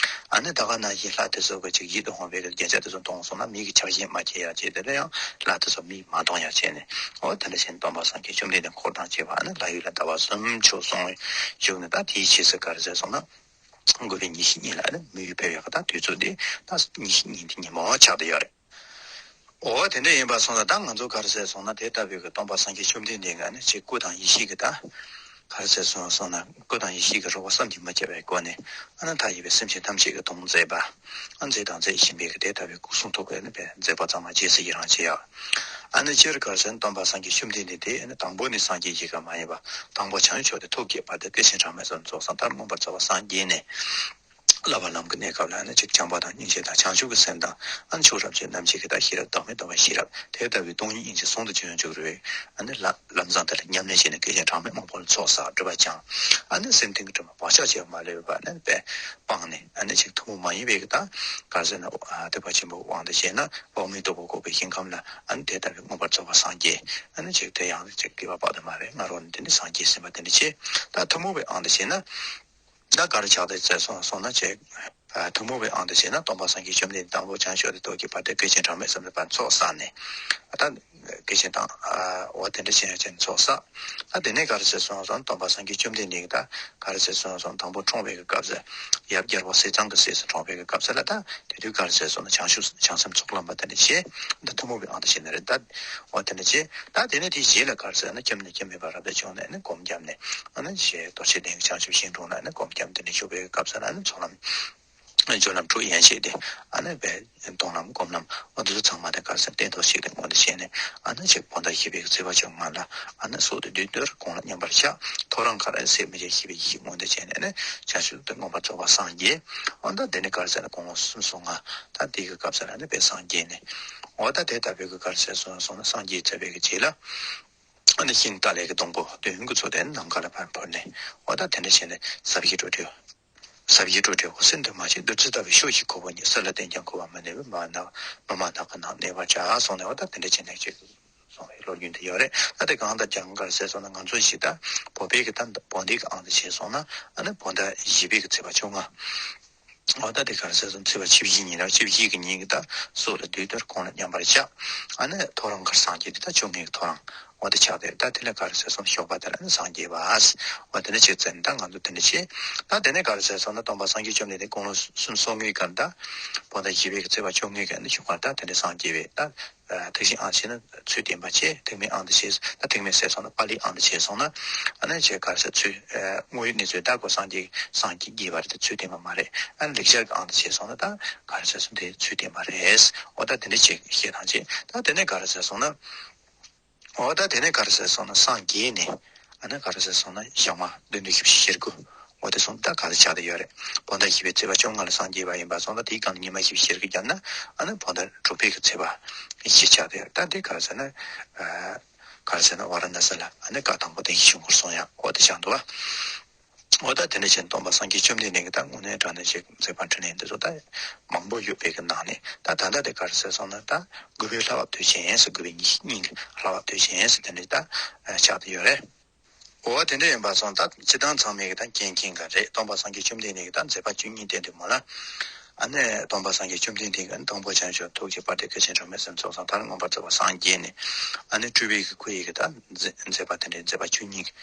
ཨ་ནི་ད་ག་ནང་བཞིན་ལྷ་དེ་ཚོ་གི་ཅིག་ཡིད་དུ་འོང་བའི་གི་རྒྱན་ཆ་དེ་ཚོ་གཏོང་སོང་ན་མི་གི་ཆགས་ཞེན་མ་སྐྱེ་ཡ་ཆེད་དུ་ལ་ཡང་ལྷ་དེ་ཚོ་མིས་མ་མཐོང་ཡ་བྱས་ནས། འོ་དེ་འདྲ་བྱས་ནས་སྟོན་པ་སངས་རྒྱས་བཅོམ་ལྡན་འདས་འཁོར་དང་བཅས་པ་ཨ་ནི་ལྷ་ཡུལ་ལ་ཟླ་བ་གསུམ་ཕྱོགས་སོང་བཞུགས་ནས། ད་དེའི་རྗེས་སུ་ག་རེ་ཟེར་སོང་ན། དགུ་པའི་ཉི་ཤུ་གཉིས་ལ་ནི་མི་ཡུལ་ཕེབས་ཡག་གི་ད་དུས་ཚོད་འདི་ད་ཉི་ཤུ་གཉིས་འདི་ཉིན་མོ་ཆགས་བསྡད་ཡོད་རེད། འོ་དེ་འདྲ་ཡིན་པ་སོང་ཙང་ད་ང་ཚོ་ག་རེ་ཟེར་སོང་ན་དེ་ལྟ་བུའི་གི་སྟོན་པ་སངས་རྒྱས་བཅོམ་ལྡན་འདས་ཀྱི་ནི་ཅིག་སྐུ་དང་ཡེ་ཤེས་ཀྱི་ད་ག་རེ་ཟེར་སོང་སོང་ན་སྐུ་དང་ཡེ་ཤེས་ཀྱི་རོལ་པ་བསམ་གྱིས་མི་ཁྱབ་པའི་སྒོ་ནས་ཨ་ནི་མཐའ་ཡས་པའི་སེམས་ཅན་ཐམས་ཅད་ཀྱི་དོན་མཛད་པ། ཨ་མཛད་དང་མཛད་བཞིན་པའི་གི་དེ་ལྟ་བུའི་སྐུ་གསུང་ཐུགས་ཀྱི་ནི་པའི་མཛད་པ་ཚང་མ་རྗེས་སུ་ཡི་རང་བྱེད་ཡག་ཨ་ནི་སྤྱིར་ག་རེ་ཟེར་ན་སྟོན་པ་སངས་རྒྱས་བཅོམ་ལྡན་འདས་དེ་ནི་དང་པོ་ནས་སངས་རྒྱས་ཡི་གེ་མ་ཡིན་པ། དང་པོ་བྱང་ཆུབ་ཏུ་ཐུགས་བསྐྱེད་པ་དེ་སྐད་ཅིག་གྲངས་མེད་ཙམ་ཚོགས་བསགས་མཐར་མངོན་པར་རྫོགས་པ་སངས་རྒྱས་ནས། བསླབ་པ་ལམ་གྱི་གནས་སྐབས་ལ་ནི་ཅིག་བྱམས་པ་དང་སྙིང་རྗེ་དང་བྱང་ཆུབ་ཀྱི་སེམས་དང་ཨ་ནི་ཆོས་རབ་ཅན་རྣམས་ཀྱི་གི་ད་ཤེས་རབ་བདག་མེད་རྟོགས་པའི་ཤེས་རབ་དེ་ལྟ་བུའི་སྟོང་ཉིད་སྙིང་རྗེ་ཟུང་དུ་འཇུག་ཡང་འཇུག་རུང་། ཨ་ནི་ལ་ལམ་བཟང་དེ་ལ་ཉམས་ལེན་བྱས་ནས་སྐད་ཅིག་གྲངས་མེད་མང་པོ་ལ་ཚོགས་བསགས་སྒྲིབ་པ་སྦྱངས། ཨ་ནི་སེམས་གཏིང་གི་དྲི་མ་བག་ཆགས་བཅས་མ་ལུས་པ་ནི་སྤངས་ནས། ཨ་ནི་ཅིག་ཐུན་མོང་མ་ཡིན་པའི་གི་ད་ག་རེ་ཟེར་ན་ཐེག་པ་ཆེན་པོའི་དབང་དུ་བྱས་ན་འོག་མིན་སྟུག་པོ་བཀོད་པའི་ཞིང་ཁམས་ལ་ཨ་ནི་དེ་ལྟ་བུའི་མངོན་པར་རྫོགས་པ་སངས་རྒྱས། ཨ་ནི་ཅིག་དེ་ཡང་ཅིག་སྐྱེ་བ་དཔག་ཏུ་མེད་པའི་སྔ་རོལ་ནས་དེ་ནི་སངས་རྒྱས་ཟིན་པ་དེ་འདྲ་བྱས། ད་ཐུན་མོང་བའི་དབང་དུ་བྱས་ན། ད་ག་རེ་ཆགས་བསྡད་ཚར་སོང་སོང་ན་ཅིག་ཐུན་མོང་བའི་དབང་དུ་བྱས་ན་སྟོན་པ་སངས་རྒྱས་བཅོམ་ལྡན་འདས་དང་པོ་བྱང་ཆུབ་ཏུ་ཐུགས་བསྐྱེད་པ་དེ་སྐད་ཅིག་གྲངས་མེད་ཙམ་ལ་ཕར་ཚོགས་བསགས་ནས། ད་སྐད་ཅིག་དང་འོ་དེ་འདྲ་བྱས་བྱས་ནས་ཚོགས་བསགས། ད་དེ་ནས་ག་རེ་ཟེར་སོང་སོང་སྟོན་པ་སངས་རྒྱས་བཅོམ་ལྡན་འདས་ཀྱིས་ད་ག་རེ་ཟེར་སོང་སོང་དང་པོ་འཁྲུངས་པའི་གི་སྐབས་སུ་ཡབ་རྒྱལ་པོ་ཟས་གཙང་གི་སྲས་སུ་འཁྲུངས་པའི་གི་སྐབས་སུ་ལ་ད་དེ་དུས་ག་རེ་ཟེར་སོང་ན་བྱང་ཆུབ་བྱང་སེམས་ཚོགས་ལམ་པ་དེ་འདྲ་བྱས། ད་ཐུན་མོང་བའི་དབང་དུ་བྱས་ནས་རེད་ད། འོ་དེ་འདྲ་བྱས། ད་དེ་ནས་དེའི་རྗེས་ལ་ག་རེ་ཟེར་ན་སྐྱབས་གནས་སྐྱབས་མེད་པ་རབ་ཏུ་བྱུང་ནས་ནི་སྒོམ་བརྒྱབ་ནས། ཨ་ནི་ཞེས་རྡོ་རྗེ་གདན་གྱི་བྱང་ཆུབ་ཤིང་དྲུང་ལ་ནི་སྒོམ་བརྒྱབ་དེ་འདྲ་བཞུགས་པའི་སྐབས་སུ་ལ་ནི་ཚོགས་ལམ་སྦྱོར་ལམ་དྲུག་ཡན་ཆད་དེ། ཨ་ནི་བས་མཐོང་ལམ་སྒོམ་ལམ་འོ་དེ་ཚོ་ཚང་མ་དེ་ག་རེ་ཟེར་སྟན་ཐོག་ཞིག་ཏུ་མངོན་དུ་བྱས་ནས། ཨ་ནི་ཅིག་བོད་ཟླ་བཞི་པའི་ཚེས་པ་བཅོ་ལྔ་ལ་ཨ་ནི་སྲོག་ཏུ་བདུད་འདུལ་དགུང་ལ་མཉམ་པར་བཞག་ཐོ་རངས་མཁར་ཨ་ནི་ཚེས་མི་བརྒྱད་བཞི་པའི་ཡིད་མངོན་དུ་བྱས་ནས་ནི་བྱང་ཆུབ་ཏུ་མངོན་པར་རྫོགས་པ་སངས་རྒྱས། འོ་ད་དེ་ནི་ག་རེ་ཟེར་ན་དགུང་ལོ་སུམ་ཅུ་སོ་ལྔ། ད་དེ་གི་སྐབས་སུ་ལ་ནི་བས་སངས་རྒྱས་ནས། འོ་ད་དེ་ལྟ་བུའི་གི་ག་རེ་ཟེར་སོང་སོང་ན་སངས་རྒྱས་ཚར་བའི་གི་རྗེས་ལ། ཨ་ནི་ཤིང་ཏཱ་ལའི་གི་སྡོང་པོ་བདུན་གྱི་ཚོགས་དེ་ནམ་མཁའ་ལ་ཕར་འཕུར་ནས། འོ་ད་དེ་འདྲ་བྱས་ནས་ཟབ་ཞི་སྤྲོས་བྲལ། ཟབ་ཞི་སྤྲོས་བྲལ་འོད་གསལ་འདུས་མ་བྱས་བདུད་རྩི་ལྟ་བུའི་ཕྱོགས་བཞི་ཁོ་བོ་ཉིད། བསིལ་ལ་བརྟེན་ཀྱང་ཁོ་བ་མི་གནས་པས། མི་མ་མི་མ་ནག་གི་ནང་གནས་པར་བྱ་གསུངས་ནས། འོ་ད་དེ་འདྲ་བྱས་ནས་ཅིག་གསུངས་པའི་ལོ་རྒྱུས་འདི་ཡོད་རེད། ད་དེ་གང་ལྟར་ཀྱང་ག་རེ་ཟེར་སོང་ན་ང་ཚོ་ཞིག་ད་བོད་པའི་གི་ད་བོད་ཟླའི་གི་དབང་དུ་བྱས་སོང་ན་ཨ་ནི་བོད་ཟླ་བཞི་པའི་གི་ཚེས་པ་བཅོ་ལྔ། འོ་ད་དེ་ག་རེ་ཟེར་སོང་ཚེས་པ་ཆུ་བཞི་ཉིན་ར་ཆུ་བཞི་གི་ཉིན་གྱི་ད་སྲོག་ལ་བདུད་འདུལ་དགུང་ལ་མཉམ་པར་བཞག་ཨ་ནི་ཐོ་རངས་མཁར་སངས་རྒྱས་དེ་ད་བཅོ་ལྔའི་གི་ཐོ་རངས། འོ་དེ་ཆགས་ཏེ་ད་དེ་ལ་ག་རེ་ཟེར་སོང་ཞོགས་པ་དེ་ལ་ནི་སངས་རྒྱས་པ། འོ་དེ་ནི་ཆེ་ཙན་ད་ང་ཚོ་དེ་འདྲ་བྱས། ད་དེ་ནས་ག་རེ་ཟེར་སོང་ན་སྟོན་པ་སངས་རྒྱས་བཅོམ་ལྡན་འདས་དགུང་ལོ་སུམ་ཅུ་སོ་ལྔའི་སྐབས་ད་བོད་ཟླ་བཞི་པའི་གི་ཚེས་པ་བཅོ་ལྔའི་སྐབས་ནི་ཞོགས་པ་ད་དེ་འདྲ་སངས་རྒྱས་པས་ད། ཐེག་ཆེན་དབང་དུ་བྱས་ན་ཚུལ་བསྟན་པ་བྱས། ཐེག་དམན་དབང་དུ་བྱས་ད་ཐེག་དམན་ཟེར་སོང་ན་པཱ་ལིའི་དབང་དུ་བྱས་སོང་ན། ཨ་ནི་ཅེས་ག་རེ་ཟེར་ཚུལ་དངོས་ཡོད་གནས་ཚུལ་ད་གོ་སངས་རྒྱས་སངས་རྒྱས་རྒྱས་པ་རེད་དེ་ཚུལ་བསྟན་པ་མ་རེད། ཨ་ནི་ལེགས་སྦྱར་གྱི་དབང་དུ་བྱས་སོང་ན་ད་ག་རེ་ཟེར་སོང་དེ་ཚུལ་བསྟན་པ་རེད། འོ་ད་དེ་འདྲ་ཅིག་བཤད་སྟངས་ཅིག་ད་དེ་ནས་ག་རེ་ཟེར་སོང་ན། འོ་ད་དེ་ནས་ག་རེ་ཟེར་སོང་ན་སངས་རྒྱས་ནས་ཨ་ནི་ག་རེ་ཟེར་སོང་ན་ཞག་མ་བདུན་ཕྲག་བཞི་བཅུ་ཞེ་དགུ། འོ་དེ་སོང་ད་ག་རེ་ཆགས་བསྡད་ཡོད་རེད། བོད་ཟླ་བཞི་པའི་ཚེས་པ་བཅོ་ལྔ་ལ་སངས་རྒྱས་པ་ཡིན་པ་སོང་ད་དེའི་སྒང་ལ་ཉི་མ་བཞི་བཅུ་ཞེ་དགུ་བརྒྱབ་ན་ཨ་ནི་བོད་ཟླ་དྲུག་པའི་གི་ཚེས་པ་བཞི་ཆགས་བསྡད་ཡོད་རེད། ད་དེ་ག་རེ་ཟེར་ན། ག་རེ་ཟེར་ན་ཝཱ་ར་ཎ་སི་ལ་ཨ་ནི་བཀའ་དང་པོ་བསྟན་བཤིག་ཆོས་འཁོར་གསུངས་ཡག་འོ་དེ་ཆགས་འདུག་བ། འོ་ད་དེ་འདྲ་བྱས་ནས་སྟོན་པ་སངས་རྒྱས་བཅོམ་ལྡན་འདས་ཀྱིས་ད་དངོས་གནས་དྲང་གནས་ཅིག་མཛད་པ་འཕྲིན་ལས་འདི་ཚོ་ད་མང་པོ་ཡོད་པའི་གི་ནང་ནས་ད་ད་ལྟ་དེ་ག་རེ་ཟེར་སོང་ན་ད་དགུ་པའི་ལྷ་བབས་དུས་ཆེན་ཟེར་དགུ་པའི་ཉི་ཤུ་གཉིས་ཀྱི་ལྷ་བབས་དུས་ཆེན་ཟེར་དེ་འདྲ་ད་ཆགས་བསྡད་ཡོད་རེད། འོ་དེ་འདྲ་ཡིན་པ་སོང་ད་སྤྱི་བཏང་ཚང་མས་གི་ད་མཁྱེན་མཁྱེན་ག་རེད། སྟོན་པ་སངས་རྒྱས་བཅོམ་ལྡན་འདས་ཀྱིས་ད་མཛད་པ་བཅུ་གཉིས་བསྟན་དུས་མོ་ལ། ཨ་ནི་སྟོན་པ་སངས་རྒྱས་བཅོམ་ལྡན་འདས་ཀྱིས་དང་པོ་བྱང་ཆུབ་ཐུགས་ཀྱི་དཔལ་དེ་སྐད་ཅིག་གྲངས་མེད་ཙམ་ཚོགས་བསགས་མཐར་མངོན་པར་རྫོགས་པར་སངས་རྒྱས་ནས། ཨ་ནི་སྤྲུལ་པའི་གི་སྐུ་ཡི་གི་ད་མཛད་མཛད་པ་དེ་འདྲའི་མཛད་པ་བཅུ་གཉིས་ཀྱི་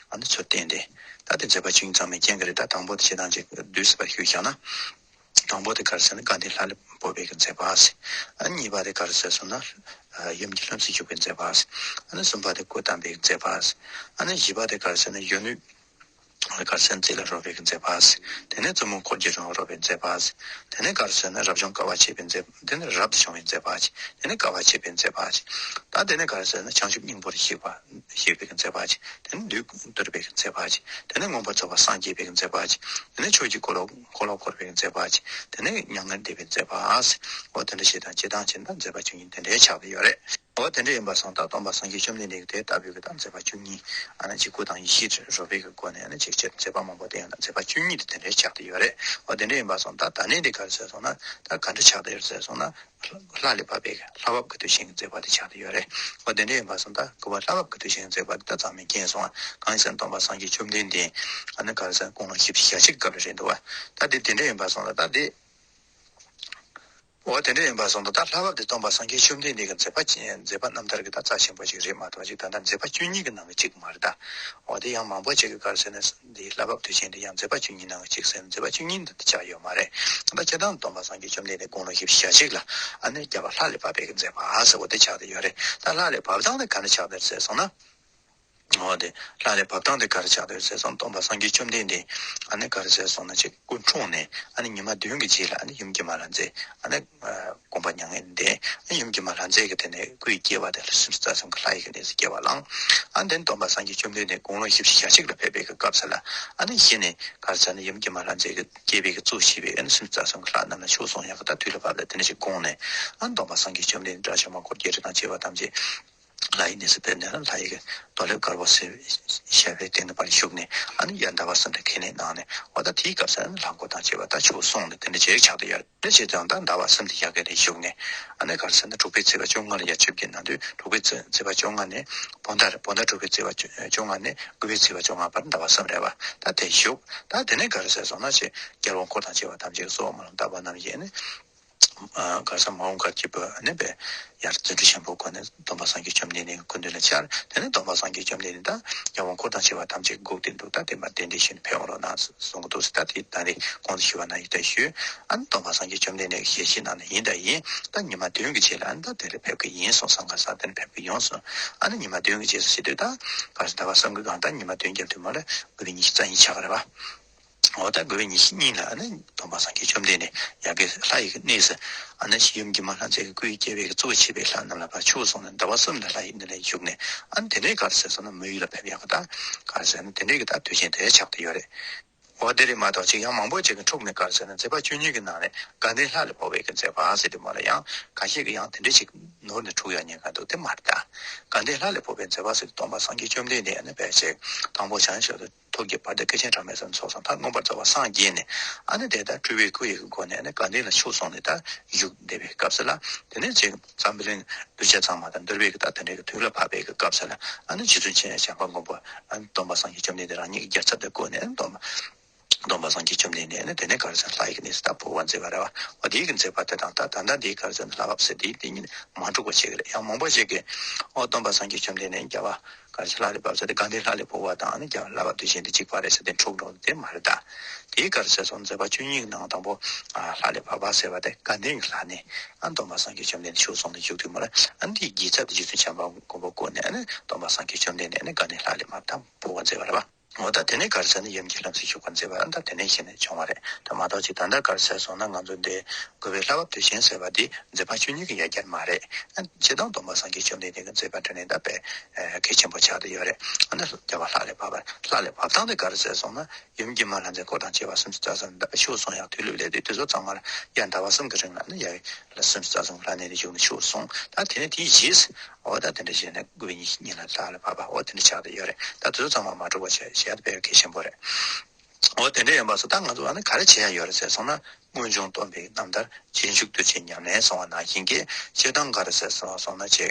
ཨ་ནི་ཚུལ་བསྟན་ཏེ། ད་དེ་མཛད་པ་བཅུ་གཉིས་ཚང་མས་མཁྱེན་གི་རེད། ད་དང་པོ་དེ་ཅི་ཐང་ཅིག་བསྡུས་ཟིན་པར་ཞུས་བཞག་ན། དང་པོ་དེ་ག་རེ་ཟེར་ན་དགའ་ལྡན་ལྷ་ལ་འབོད་པའི་གི་མཛད་པ་ཟེར། ཨ་ནི་གཉིས་པ་དེ་ག་རེ་ཟེར་སོང་ན། ཡུམ་གྱི་ལྷུམས་སུ་ཞུགས་པའི་མཛད་པ་ཟེར། ཨ་ནི་གསུམ་པ་དེ་སྐུ་བལྟམས་པའི་མཛད་པ་ཟེར། ཨ་ནི་བཞི་པ་དེ་ག་རེ་ཟེར་ན་གཞོན་ནུ། གར་སེང་རྩེ་ལ་རོལ་བའི་མཛད་པ། དེ་ནས་བཙུན་མོ་འཁོར་གྱིས་རོལ་བའི་མཛད་པ། དེ་ནས་གར་སེང་ན་རབ་བྱུང་དཀའ་བ་སྤྱད་པའི་མཛད་པ། དེ་ནས་རབ་ཏུ་བྱུང་བའི་མཛད་པ། དེ་ནས་དཀའ་བ་སྤྱད་པའི་མཛད་པ། ད་དེ་ནས་གར་སེང་ན་བྱང་ཆུབ་སྙིང་པོར་གཤེགས་པ་གཤེགས་པའི་མཛད་པ། དེ་ནས་བདུད་བཏུལ་བའི་མཛད་པ། དེ་ནས་མངོན་པར་རྫོགས་པར་སངས་རྒྱས་པའི་མཛད་པ། དེ་ནས་ཆོས་ཀྱི་འཁོར་ལོ་འཁོར་ལོ་བསྐོར་བའི་མཛད་པ། དེ་ནས་མྱ་ངན་འདས་པའི་མཛད་པ། འོ་དེ་འདྲ་ཞིག་དང་ཇི་ལྟར་བྱས་ན་མཛད་པ་བཅུ་གཉིས་དེ་འདྲའི་ཆགས་ཏེ་ཡོད་རེད། འོ་དེ་འདྲ་ཡིན་པ་སོང་ཙང་ད་སྟོན་པ་སངས་རྒྱས་བཅོམ་ལྡན་འདས་ཀྱིས་དེ་ལྟ་བུའི་གི་ད་མཛད་པ་བཅུ་གཉིས་ཨ་ནི་ཅིག་སྐུ་དང་ཡེ་ཤེས་རོལ་པའི་གི་སྒོ་ནས་ཨ་ནི་ཅིག་ཅིག་མཛད་པ་མང་པོ་དེ་ཡང་ད་མཛད་པ་བཅུ་གཉིས་དེ་དེ་འདྲ་ཆགས་བསྡད་ཡོད་རེད། འོ་དེ་འདྲ་ཡིན་པ་སོང་ད་ད་ནི་འདི་ག་རེ་ཟེར་སོང་ན་ད་ག་འདྲ་ཆགས་བསྡད་ཡོད་ཟེར་སོང་ན། ལྷ་ལས་བབས་པའི་ལྷ་བབས་ཀྱི་དུས་ཆེན་གྱི་མཛད་པ་དེ་ཆགས་བསྡད་ཡོད་རེད། འོ་དེ་འདྲ་ཡིན་པ་སོང་ད་གུས་པ་ལྷ་བབས་ཀྱི་དུས་ཆེན་གྱི་མཛད་པ་དེ་ད་ཚང་མས་མཁྱེན་སོང་ང་། གང་ཡིན་ཟེར་ན་སྟོན་པ་སངས་རྒྱས་བཅོམ་ལྡན་འདས་ཨ་ནི་ག་རེ་ཟེར་ན་དགུང་ལོ་བཞི་བཅུ་ཞེ་གཅིག་གི་སྐབས་ལ་རེད་འདུག་བ། ད་དེ་དེ་འདྲ་ཡིན་པ་སོང་ད་ད་དེ། འོ་དེ་འདྲ་ཡིན་པ་སོང་ད་ད་ལྷ་བབས་དེ་སྟོན་པ་སངས་རྒྱས་བཅོམ་ལྡན་འདས་ཀྱི་མཛད་པ་ཅན་མཛད་པ་རྣམ་ཐར་གྱི་ད་རྩ་ཆེན་པོ་ཅིག་རེད་མ་གཏོགས་ཅིག་ད་ལྟ་མཛད་པ་བཅུ་གཉིས་ཀྱི་ནང་གི་གཅིག་མ་རེད་ད། འོ་དེ་ཡང་མང་པོ་ཅིག་གིས་ག་རེ་ཟེར་ན་འདིའི་ལྷ་བབས་དུས་ཆེན་དེ་ཡང་མཛད་པ་བཅུ་གཉིས་ནང་གི་གཅིག་ཟེར་ནས་མཛད་པ་བཅུ་གཉིས་འདི་ཆགས་ཡོད་མ་རེད། ད་སྤྱིར་བཏང་སྟོན་པ་སངས་རྒྱས་བཅོམ་ལྡན་འདས་དགུང་ལོ་བཞི་བཅུ་ཞེ་གཅིག་ལ་ཨ་ནི་རྒྱལ་བ་ལྷ་ལས་བབས་པའི་གི་མཛད་པ་ཟེར་བ་དེ་ཆགས་བསྡད་ཡོད་རེད། ད་ལྷ་ལས་བབས་སྟངས་དེ་ག་འདྲ་ཆགས་བསྡད་ཟེར་སོང་ན། འོ་དེ་ལྷ་ལས་བབས་སྟངས་དེ་ག་རེ་ཆགས་བསྡད་ཟེར་སོང་སྟོན་པ་སངས་རྒྱས་བཅོམ་ལྡན་འདས་ཨ་ནི་ག་རེ་ཟེར་སོང་ན་ཅིག་སྐུ་འཁྲུངས་ནས་ཨ་ནི་ཉི་མ་བདུན་གྱི་རྗེས་ལ་ཨ་ནི་ཡུམ་གྱི་མ་ལྷ་མཛེས་ཨ་ནི་དགོངས་པ་མྱ་ངན་འདས། ཨ་ནི་ཡུམ་གྱི་མ་ལྷ་མཛེས་ཀྱི་དེ་ནས་སྐུ་ཡི་སྐྱེ་བ་དེ་ལ་སུམ་ཅུ་རྩ་གསུམ་གྱི་ལྷ་ཡི་གི་གནས་སུ་སྐྱེ་བ་བླངས། ཨ་ནི་དེ་ནས་སྟོན་པ་སངས་རྒྱས་བཅོམ་ལྡན་འདས་དགུང་ལོ་བཞི་བཅུ་ཞེ་གཅིག་ལ་ཕེབས་པའི་གི་སྐབས་སུ་ལ་ཨ་ནི་གཞི་ནས་ག་རེ་ཟེར་ན་ཡུམ་གྱི་མ་ལྷ་མཛེས་ཀྱི་སྐྱེ་བའི་གི་གཙོ་བྱས་པའི་ཨ་ནི་སུམ་ཅུ་རྩ་གསུམ་གྱི་ལྷ་རྣམས་ལ་མཆོག་གསུངས་ཡག་གི་ད་དུས་ལ་བབ་ལ་དེ་འདྲ་ཞིག་དགོངས་ནས་ཨ་ནི་སྟོན་པ་སངས་རྒྱས་བཅོམ་ལྡན་འདས་དགྲ་བཅོམ་པ་འཁོར་བརྒྱད་ཁྲི་དང་བཅས་པ་ཐམས་ཅད་ལྷ་ཡི་གནས་སུ་ཕེབས་ནས་ལྷ་ཡི་གི་རྡོ་ལེབ་དཀར་པོ་ཟེར་བཞད་པའི་སྟེང་དུ་ཕར་བཞུགས་ནས་ཨ་ནི་ཡར་ཟླ་བ་གསུམ་དུ་ཁས་ལེན་གནང་ནས་འོ་ད་དེའི་སྐབས་སུ་ཨ་ནི་ལྷ་འཁོར་དང་བཅས་པ་ད་མཆོག་གསུངས་ནས་དེ་འདྲ་བྱས་ཆགས་བསྡད་ཡོད་རེད། དེ་བྱས་ཙང་ད་ཟླ་བ་གསུམ་དུ་ཡ་གི་རེ་བཞུགས་ནས་ཨ་ནི་ག་རེ་ཟེར་ན་དྲུག་པའི་ཚེས་པ་བཅོ་ལྔ་ལ་ཡ་ཆིབས་བསྒྱུར་གནང་དུས་དྲུག་པའི་ཚེས་པ་བཅོ་ལྔ་ནས་བོད་ཟླ་རེད། བོད་ཟླ་དྲུག་པའི་ཚེས་པ་བཅོ་ལྔ་ནས་དགུ་པའི་ཚེས་པ་བཅོ་ལྔ་བར་ཟླ་བ་གསུམ་རེད་བ། ད་དེ་བཞུགས་ད་དེ་ནས་ག་རེ་ཟེར་སོང་ན་ཅིག་རྒྱལ་བ་འཁོར་དང་བཅས་པ་ཐམས་ཅད་ཀྱི་གསོལ་བ་སྨོན་ལམ་བཏབ་པ་རྣམས་ཀྱིས་ནི། གར་ས་མ་འོངས་གར་གྱི་བོད་ནི་པའི་ཡར་བརྩོན་འགྲུས་ཆེན་པོ་ཁོ་ནས་སྟོན་པ་སངས་རྒྱས་བཅོམ་ལྡན་འདས་ཀྱི་སྐུ་མདུན་ལ་བཅར། དེ་ནས་སྟོན་པ་སངས་རྒྱས་བཅོམ་ལྡན་འདས་དང་རྒྱལ་བ་འཁོར་དང་བཅས་པ་ཐམས་ཅད་སྒུག་སྟེ་འདུག་ད་དེ་མ་གདན་འདྲེན་ཞུས་ནས་ཕེབས་འོང་རོགས་གནང་གསུང་གི་འདུག་ད་དེ་ད་རེས་གོང་དུ་ཞུས་པ་ནང་བཞིན་ད་ཞུས། ཨ་ནི་སྟོན་པ་སངས་རྒྱས་བཅོམ་ལྡན་འདས་ཀྱིས་ཞལ་བཞེས་གནང་ནས་ཡིན་ད་ཡིན། ད་ཉི་མ་བདུན་གྱི་རྗེས་ལ་ཨ་ནི་ད་དེ་ལ་ཕེབས་ཀྱི་ཡིན་གསུངས། སང་ག་ས་དེ་ལ་ཕེབས་ཀྱི་ཡོང་གསུངས། ཨ་ནི་ཉི་མ་བདུན་གྱི་རྗེས་སུ་བྱེད་དུས་ད་ག་ཟླ་བ་གསུམ་གྱི་སྒང་ད་ཉི་མ་བདུན་རྒྱབ་དུས་མ་ལ་དགུ་པའི་ཉི་ཤུ་རྩ་གཉིས་ཆགས་ཀྱི་རེད་བ། འོ་ད་དགུ་པའི་ཉི་ཤུ་གཉིས་ལ་ཨ་ནི་སྟོན་པ་སངས་རྒྱས་བཅོམ་ལྡན་འདས་ཡ་གི་ལྷ་ཡི་གི་གནས་སུ་ཨ་ནི་ཡུམ་གྱི་མ་ལྷ་མཛེས་ཀྱི་སྐུ་ཡི་སྐྱེ་བའི་གི་གཙོ་བོ་བྱས་པའི་ལྷ་རྣམས་ལ་ཕར་མཆོག་གསུངས་ནས་ཟླ་བ་གསུམ་ལ་ལྷ་ཡི་གནས་ལ་བཞུགས་ནས་ཨ་ནི་དེ་ནས་ག་རེ་ཟེར་སོང་ན་མི་ཡུལ་ལ་ཕེབས་ཡག་གི་ད་ག་རེ་ཟེར་ན་དེ་འདྲའི་གི་ད་དུས་ཆེན་དེ་ཆགས་བསྡད་ཡོད་རེད། འོ་དེ་རེད་མ་གཏོགས་ཅིག་ཡང་མང་པོ་ཅིག་གི་འཁྲུག་ནས་ག་རེ་ཟེར་ན་མཛད་པ་བཅུ་གཉིས་ཀྱི་ནང་ནས་དགའ་ལྡན་ལྷ་ལས་བབས་པའི་གི་མཛད་པ་ཟེར་དུས་མ་ལ་ཡང་ཁ་ཤས་ཀྱི་ཡང་དེ་འདྲ་ཅིག་ནོར་ནས་འཁྲུག་ཡག་ཉེན་ཁ་འདུག་དེ་མ་རེད་ད། དགའ་ལྡན་ལྷ་ལས་བབས་པའི་མཛད་པ་ཟེར་དུས་སྟོན་པ་སངས་རྒྱས་བཅོམ་ལྡན་འདས་ཨ་ནི་ཕལ་ཆེར་དང་པོ་བྱང་ཆུབ་ཏུ་ཐུགས་ཀྱི་བར་དུ་བསྐལ་ཆེན་གྲངས་མེད་ཙམ་ཚོགས་སམ་མཐར་མངོན་པར་རྫོགས་པར་སངས་རྒྱས་ནས་ཨ་ནི་དེ་ལྟར་སྤྲུལ་པའི་སྐུ་ཡི་སྒོ་ནས་ཨ་ནི་དགའ་ལྡན་ལ་མཆོག་གསུངས་ནས་ད་བཞུགས་བསྡད་པའི་སྐབས་སུ་ལ། དེ་ནས་ཅིག་འཛམ་བུ་གླིང་གདུལ་བྱ་ཚང་མ་དང་འདུལ་བའི་གི་ད་དེ་འདྲའི་གི་དུས་ལ་བབ་པའི་གི་སྐབས་སུ་ལ་ཨ་ནི་རྗེ་བཙུན་མཁྱེན་བྱམས་པ་མགོན་པོ་ཨ་ནི་སྟོན་པ་སངས་རྒྱས་བཅོམ་ལྡན་འདས་རང་ཉིད་ཀྱི་རྒྱལ་ཚབ་ཏུ་བསྐོས་ནས་ཨ་ནི་སྟོན་པ། སྟོན་པ་སངས་རྒྱས་བཅོམ་ལྡན་འདས་ནི་དེ་ནས་ག་རེ་ཟེར་ལྷ་ཡི་གི་གནས་སུ་ད་འཕོ་བ་མཛད་པ་རེད་བ། འོ་དེའི་གི་མཛད་པ་དེ་དང་ད་ད་ལྟ་འདིའི་ག་རེ་ཟེར་ན་ལྷ་བབས་ཟེར་དེའི་དེ་ཉིད་མ་འཁྲུག་པ་བྱེད་ཀྱི་རེད། ཡང་མང་པོ་ཞིག་གིས་འོ་སྟོན་པ་སངས་རྒྱས་བཅོམ་ལྡན་འདས་རྒྱལ་བ་ག་རེ་ཟེར་ལྷ་ལས་བབས་ཟེར་དེ་དགའ་ལྡན་ལྷ་ལས་འཕོ་བ་དང་ནི་རྒྱལ་བ་ལྷ་བབས་དུས་ཆེན་དེ་གཅིག་པ་རེད་ཟེར་དེ་འཁྲུག་འགྲོ་དེ་མ་རེད་ད། དེའི་ག་རེ་ཟེར་སོང་མཛད་པ་བཅུ་གཉིས་ཀྱི་ནང་དང་པོ་ལྷ་ལས་བབས་པ་ཟེར་བ་དེ་དགའ་ལྡན་གྱི་ལྷ་ནས་ཨ་སྟོན་པ་སངས་རྒྱས་བཅོམ་ལྡན་འདས་མཆོག་གསུངས་ནས་བཞུགས་དུས་མ་རེད། ཨ་འདིའི་རྒྱལ་ཚབ་དེ་རྗེ་བཙུན་བྱམས་པ་མགོན་པོ་བསྐོས་ནས་ཨ་ནི་སྟོན་པ་སངས་རྒྱས་བཅོམ་ལྡན་འདས་ནི་དགའ་ལྡན་ལྷ་ལས་བབས་དང་འཕོ་བ་མཛད་པ་རེད་བ། འོ་ད་དེ་ནས་ག་རེ་ཟེར་ན་ཡུམ་གྱི་ལྷུམས་སུ་ཞུགས་པར་མཛད་པ་ཨ་ད་དེ་ནས་གཞི་ནས་བྱུང་བ་རེད། ད་མ་གཏོགས་ཅིག་ད་ལྟ་ག་རེ་ཟེར་སོང་ན་ང་ཚོ་འདི་དགུ་པའི་ལྷ་བབས་དུས་ཆེན་ཟེར་བ་འདི་མཛད་པ་བཅུ་གཉིས་ཀྱི་ཡ་གྱལ་མ་རེད། ཨ་སྤྱིར་བཏང་སྟོན་པ་སངས་རྒྱས་བཅོམ་ལྡན་འདས་ཀྱི་མཛད་པ་དེ་ནི་ད་དཔེ་གལ་ཆེན་པོ་ཆགས་བསྡད་ཡོད་རེད། ཨ་ནི་རྒྱལ་བ་ལྷ་ལས་བབས་པ་ལྷ་ལས་བབས་སྟངས་དེ་ག་རེ་ཟེར་སོང་ན་ཡུམ་གྱི་མ་ལྷ་མཛེས་འཁོར་དང་བཅས་པ་སུམ་ཅུ་རྩ་གསུམ་ད་དཔེ་མཆོག་གསུང་ཡག་དུས་ལུགས་ལས་དེ་དུས་ཚོད་ཚང་མར་ཡར་ཟླ་བ་གསུམ་གྱི་རིང་ལ་ནི་ཡ་ལ་སུམ་ཅུ་རྩ་གསུམ་ལྷ་གནས་ནས་བཞུགས་ནས་མཆོག་གསུངས། ད་དེ་ནས་དེའི་རྗེས་འོ་ད་དེ་འདྲ་བྱས་ནས་དགུ་པའི་ཉི་ཤུ་གཉིས་ལ་ལྷ་ལས་བབས་པ་འོ་དེ་འདྲ་ཆགས་བསྡད་ཡོད་རེད། ད་དུས་ཚོད་ཚང་མ་མ་འགྲོ་བ་བྱས་བྱས་ཏེ་དཔེ་གལ་ཆེན་པོ་རེད། འོ་དེ་འདྲ་ཡིན་པ་སོང་ད་ང་ཚོ་ཨ་ནི་ག་རེ་བྱེད་ཡ་ཡོད་རེད་ཟེར་སོང་ན་སྔོན་བྱུང་སྟོན་པའི་རྣམ་ཐར་རྗེས་འཇུག་གདུལ་བྱའི་ཉམས་ལེན་གསུང་བ་ནང་བཞིན་གྱི་སྤྱིར་བཏང་ག་རེ་ཟེར་སོང་སོང་ན་ཅིག་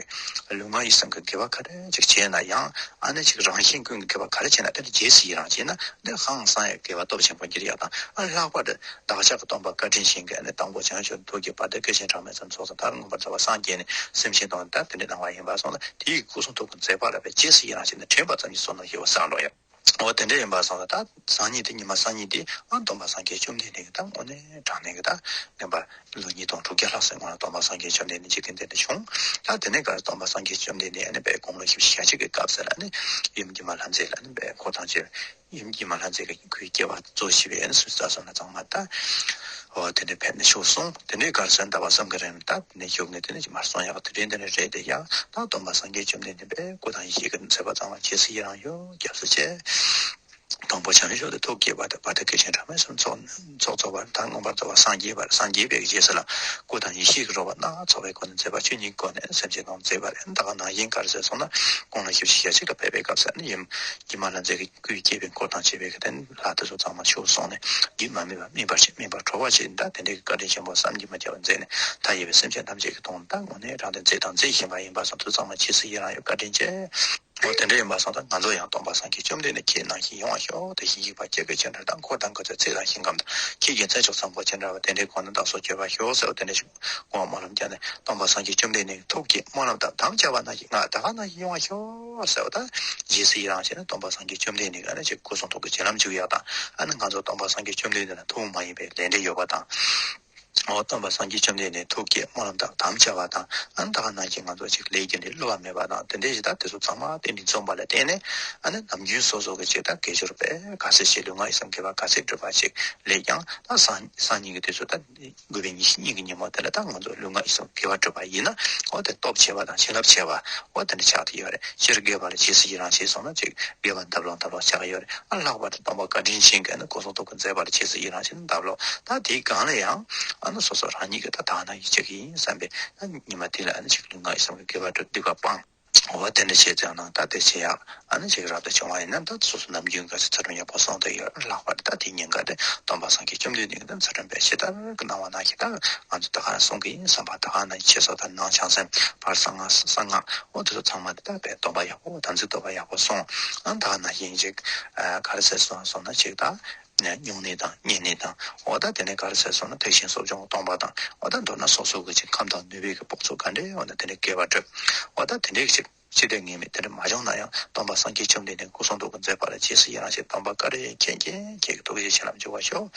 ལུས་ངག་ཡིད་གསུམ་གྱི་དགེ་བ་ག་རེ་ཅིག་བྱས་ན་ཡང་ཨ་ནི་ཅིག་རང་གཞན་ཀུན་གྱི་དགེ་བ་ག་རེ་བྱས་ན་དེ་ལ་རྗེས་སུ་ཡི་རང་བྱས་ན་འདི་ཧང་སང་ཡ་དགེ་བ་སྟོབས་ཆེན་པོ་འགྱུར་ཡ་དང་ཨ་ལྷག་པར་དུ་བདག་ཅག་གི་སྟོན་པ་བཀའ་དྲིན་ཅན་གྱི་ཨ་ནི་དང་པོ་བྱང་ཆུབ་ཐུགས་ཀྱི་བར་དུ་བསྐལ་ཆེན་གྲངས་མེད་ཙམ་ཚོགས་སམ་མཐར་མངོན་པར་རྫོགས་པར་སངས་རྒྱས་ནས་སེམས་ཅན་དང་ད་དེ་འདྲའི་སྣང་བ་ཡིན་པ་སོང་ན་དེའི་སྐུ་གསུང་ཐུགས་ཀྱི་མཛད་པ་ལ་བས་རྗེས་སུ་ཡི་རང་བྱས་ན་དྲན་པ་ཙམ་གྱིས་བསོད་ནམས་ཞེ་བ་བསགས་འགྲོ་ཡ། འོ་དེ་འདྲ་ཡིན་པ་སོང་ཙང་ད་སང་ཉིན་དེ་ཉི་མ་སང་ཉིན་དེ་ཨ་སྟོན་པ་སངས་རྒྱས་བཅོམ་ལྡན་འདས་ཀྱི་ད་དངོས་གནས་དྲང་གནས་ཀྱི་ད་ངན་པ་ལོ་ཉིས་སྟོང་དྲུག་བརྒྱ་ལྷག་ཙམ་སྔོན་ལ་སྟོན་པ་སངས་རྒྱས་བཅོམ་ལྡན་འདས་འཇིག་རྟེན་འདི་ནས་བྱུང་། ད་དེ་ནས་ཀར་སྟོན་པ་སངས་རྒྱས་བཅོམ་ལྡན་འདས་ཨ་ནི་དཔེ་དགུང་ལོ་བཞི་བཅུ་ཞེ་གཅིག་གི་སྐབས་སུ་ལ་ནི་ཡུམ་གྱི་མ་ལྷ་མཛེས་ལ་ནི་དཔེ་འཁོར་དང་བཅས་ཡུམ་གྱི་མ་ལྷ་མཛེས་ཀྱི་སྐུའི་སྐྱེ་བ་གཙོ་བྱས་པའི་ཨ་ནི་སུམ་ཅུ་རྩ་གསུམ་ལ་ཚང་མ་ད་འོ་དེ་འདྲ་ཕེབས་ནས་མཆོག་གསུངས། དེ་འདྲའི་ཀར་ཟླ་བ་གསུམ་གྱི་རིང་ལ་ད་དེ་ནས་བཞུགས་ནས་དེ་ནས་མར་གསུང་ཡག་དེ་འདྲའི་འདི་ནས་རེད་དེ་ཡང་ད་སྟོན་པ་སངས་རྒྱས་བཅོམ་ལྡན་འདས་དཔེ་སྐུ་དང་ཡེ་ཤེས་ཀྱི་མཛད་པ་ཚང་མ་རྗེས་སུ་ཡི་རང་ཡོད་རྒྱབ་སུ་བྱས། དང་པོ་བྱང་ཆུབ་མཆོག་ཏུ་ཐུགས་བསྐྱེད་པ་དང་། བར་དུ་བསྐལ་ཆེན་ཕྲ་མོའི་ཚོགས་ཚོགས་རྫོགས་པ་དང་། མངོན་པར་རྫོགས་པ་སངས་རྒྱས་པ། སངས་རྒྱས་པའི་རྗེས་སུ་ལ་སྐུ་དང་ཡེ་ཤེས་ཀྱི་རོལ་པ་སྣ་ཚོགས་པའི་སྒོ་ནས་མཛད་པ་ཆོས་ཉིད་སྒོ་ནས་སེམས་ཅན་རྣམས་མཛད་པ་རེད། ད་ག་ནང་བཞིན་ག་རེ་ཟེར་སོང་ན། དགུང་ལོ་བཞི་བཅུ་ཞེ་གཅིག་ལ་ཕེབས་པའི་སྐབས་སུ་ནི་ཡུམ་གྱི་མ་ལ་མཛད་ཀྱི་སྐུའི་བསྐྱེད་པའི་འཁོར་དང་བཅས་པའི་གི་དེ་ནི་ལྷ་དེ་ཚོ་ཚང་མ་ཆོས་གསུངས་ནས། རྒྱུད་མ་སྨིན་པ་སྨིན་པར་བྱེད། སྨིན་པར་གྲོལ་བར་བྱེད། ད་དེ་འདྲའི་གི་བཀའ་དྲིན་ཆེན་པོ་བསམ་གྱིས་མི་ཁྱབ་པ་མཛད་ནས། མཐའ་ཡས་པའི་སེམས་ཅན་ཐམས་ཅད་ཀྱི་དོན་དག་དངོས་གནས་དྲང་བདེན་མཛད་དང་མཛད་བཞིན་པ་ཡིན་པ་སོང་དུས་ཚང་མ་རྗེས་སུ་ཡི་རང་ཡོད། བཀའ་དྲིན་ཆེ། འོ་དེ་འདྲ་ཡིན་པ་སོང་ཙང་ང་ཚོ་ཡང་སྟོན་པ་སངས་རྒྱས་བཅོམ་ལྡན་འདས་ཁྱེད་ནང་བཞིན་ཡོང་བ་ཤོག་དེ་བཞིན་གཤེགས་པ་ཀྱེ་ཀྱེ་ཅི་འདྲ་དང་། འཁོར་དང་འཁོར་ཚོགས་ཚད་དང་ཞིང་ཁམས་དང་། ཁྱེད་ཀྱི་མཚན་མཆོག་བཟང་པོ་ཅི་འདྲ་བ། དེ་འདྲའི་སྒོ་ནས་བདག་སོགས་སྐྱོབ་པར་ཤོག་ཟེར་བ་དེ་འདྲ་ཞིག་ངོ་བོ་སྨོན་ལམ་བརྒྱབ་ནས། སྟོན་པ་སངས་རྒྱས་བཅོམ་ལྡན་འདས་ཀྱི་ཐུགས་བསྐྱེད་སྨོན་ལམ་དང་དམ་བཅའ་བ་ནང་བཞིན་ང་ད་ག་ནང་བཞིན་ཡོང་བར་ཤོག་ཟེར་བ་དང་། རྗེས་སུ་ཡི་རང་བྱས་ནས་སྟོན་པ་སངས་རྒྱས་བཅོམ་ལྡན་འདས་ཀྱི་ཨ་ནི་ཅིག་སྐུ་གསུང་ཐུགས་ཀྱི་བྱིན་རླབས་འཇུག་ཡག་དང་། ཨ་ནི་ང་ཚོ་སྟོན་པ་སངས་རྒྱས་བཅོམ་ལྡན་འདས་དང་ཐུན་མོང་མ་ཡིན་པའི་ལས་འབྲེལ་ཡོད་པ་དང་། འོ་སྟོན་པ་སངས་རྒྱས་བཅོམ་ལྡན་འདས་ཐུགས་བསྐྱེད་སྨོན་ལམ་དང་དམ་བཅའ་བ་དང་། ཨ་ནི་ད་ག་ནང་བཞིན་ང་ཚོ་ཅིག་ལས་རྒྱུ་འབྲས་བསླུ་བ་མེད་པ་དང་། དེ་འདྲའི་ཞིག་ད་དེ་ཚོ་ཚང་མ་རྟེན་འབྲེལ་འཛོམས་པ་ལ་བརྟེན་ནས། ཨ་ནི་ནམ་རྒྱུན་སོ་སོ་གི་ཅིག་ད་དགེ་སྦྱོར་དཔེ་ག་ཚད་བྱེད། ལུས་ངག་ཡིད་གསུམ་དགེ་བ་ག་ཚད་བསྒྲུབས་པ་ཅིག་ལས་ཀྱང་། ད་སང་སང་ཉིན་གྱི་དུས་ཚོད་ད་དགུ་པའི་ཉི་ཤུ་གཉིས་ཀྱི་ཉིན་མོ་དེ་ལ་ད་ང་ཚོ་ལུས་ངག་ཡིད་གསུམ་དགེ་བ་བསྒྲུབས་པ་ཡིན་ན། འོ་དེ་སྟོབས་ཆེ་བ་དང་བྱིན་རླབས་ཆེ་བ། འོ་དེ་འདྲ་ཆགས་ཀྱི་ཡོད་རེད། སྤྱིར་དགེ་བ་ལ་རྗེས་སུ་ཡི་རང་བྱས་སོང་ན་ཅིག་དགེ་བ་འདབ་ལོག་འདབ་ལོག་ཆགས་ཀྱི་ཡོད་རེད། ཨ་ལྷག་པར་དུ་སྟོན་པ་བཀའ་དྲིན་ཅན་གྱི་ཨ་ནི་སྐུ་གསུང་ཐུགས་ཀྱི་མཛད་པ་ལ་རྗེས་སུ་ཡི་རང་བྱས་ན་འདབ་ལོག་ད་དེའི་སྒང་ལ་ཡང་ཨ་ནི་སོ་སོ་རང་ཉིད་ཀྱི་ད་ད་ནང་བཞིན་བྱེད་ཀྱི་ཡིན་བསམ་པའི། ད་ཉི་མ་དེ་ལ་ཨ་ནི་ཅིག་ལུས་ངག་ཡིད་གསུམ་གྱི་དགེ་བ་སྒྲུབ། སྡིག་པ་སྤང་། འོ་དེ་འདྲ་བྱས་ཙང་ནང་ད་དེ་བྱེད་ཡག་ཨ་ནི་ཅིག་རབ་ཏུ་བྱུང་བ་ཡིན་ན། ད་སོ་སོ་ནམ་རྒྱུན་ག་ཚོད་ཚུལ་ཁྲིམས་ཡག་པོ་སྲུང་བསྡད་ཡོད། ལྷག་པར་དུ་ད་དེ་ཉིན་ཀ་དེ་སྟོན་པ་སངས་རྒྱས་བཅོམ་ལྡན་འདས་ཀྱི་ཚུལ་ཁྲིམས་དཔེ་ཇི་ལྟར་གནང་བ་ནང་བཞིན་ད་ང་ཚོ་ད་ག་རང་སྲུང་གི་ཡིན་བསམ་པ། ད་ག་ནང་བཞིན་ཆོས་ཚོགས་དང་ནང་བྱང་སེམས། བར་གསང་སྔགས། གསང་སྔགས། འོ་དེ་ཚོ་ཚང་མ་དེ་ད་དཔེ་སྡོམ་པ་ཡག་པོ། དམ་ཚིག་སྡོམ་པ་ཡག་པོ་སྲུང་། ཨ་ད་ག་ནང་བཞིན་ཅིག་ག་རེ་ཟེར་སོང་སོང་ན་ཅིག་ད། ནས་སྨྱུང་གནས་དང་བསྙེན་གནས་དང་། འོ་ད་དེ་ནས་ག་རེ་ཟེར་སོང་ན་ཐེག་ཆེན་སོ་སྦྱོང་སྟོང་པ་དང་། འོ་ད་མདོར་ན་སོ་སོ་གི་ཅིག་ཁམས་དང་ནུས་པའི་གི་དཔོག་ཚོད་ག་འདྲས། འོ་ན་དེ་འདྲས་དགེ་བ་སྒྲུབ། འོ་ད་དེ་འདྲས་ཅིག་ཅི་སྟེ་ངེས་མེད་དེ་འདྲ་མ་བྱུང་ན་ཡང་། སྟོན་པ་སངས་རྒྱས་བཅོམ་ལྡན་འདས་སྐུ་གསུང་ཐུགས་ཀྱི་མཛད་པ་ལ་རྗེས་སུ་ཡི་རང་བྱེད། སྟོན་པ་བཀའ་དྲིན་ཅན་ཁྱེད་ཀྱི་ཐུགས་རྗེ་བྱིན་རླབས་འཇུག་པར་ཤོག་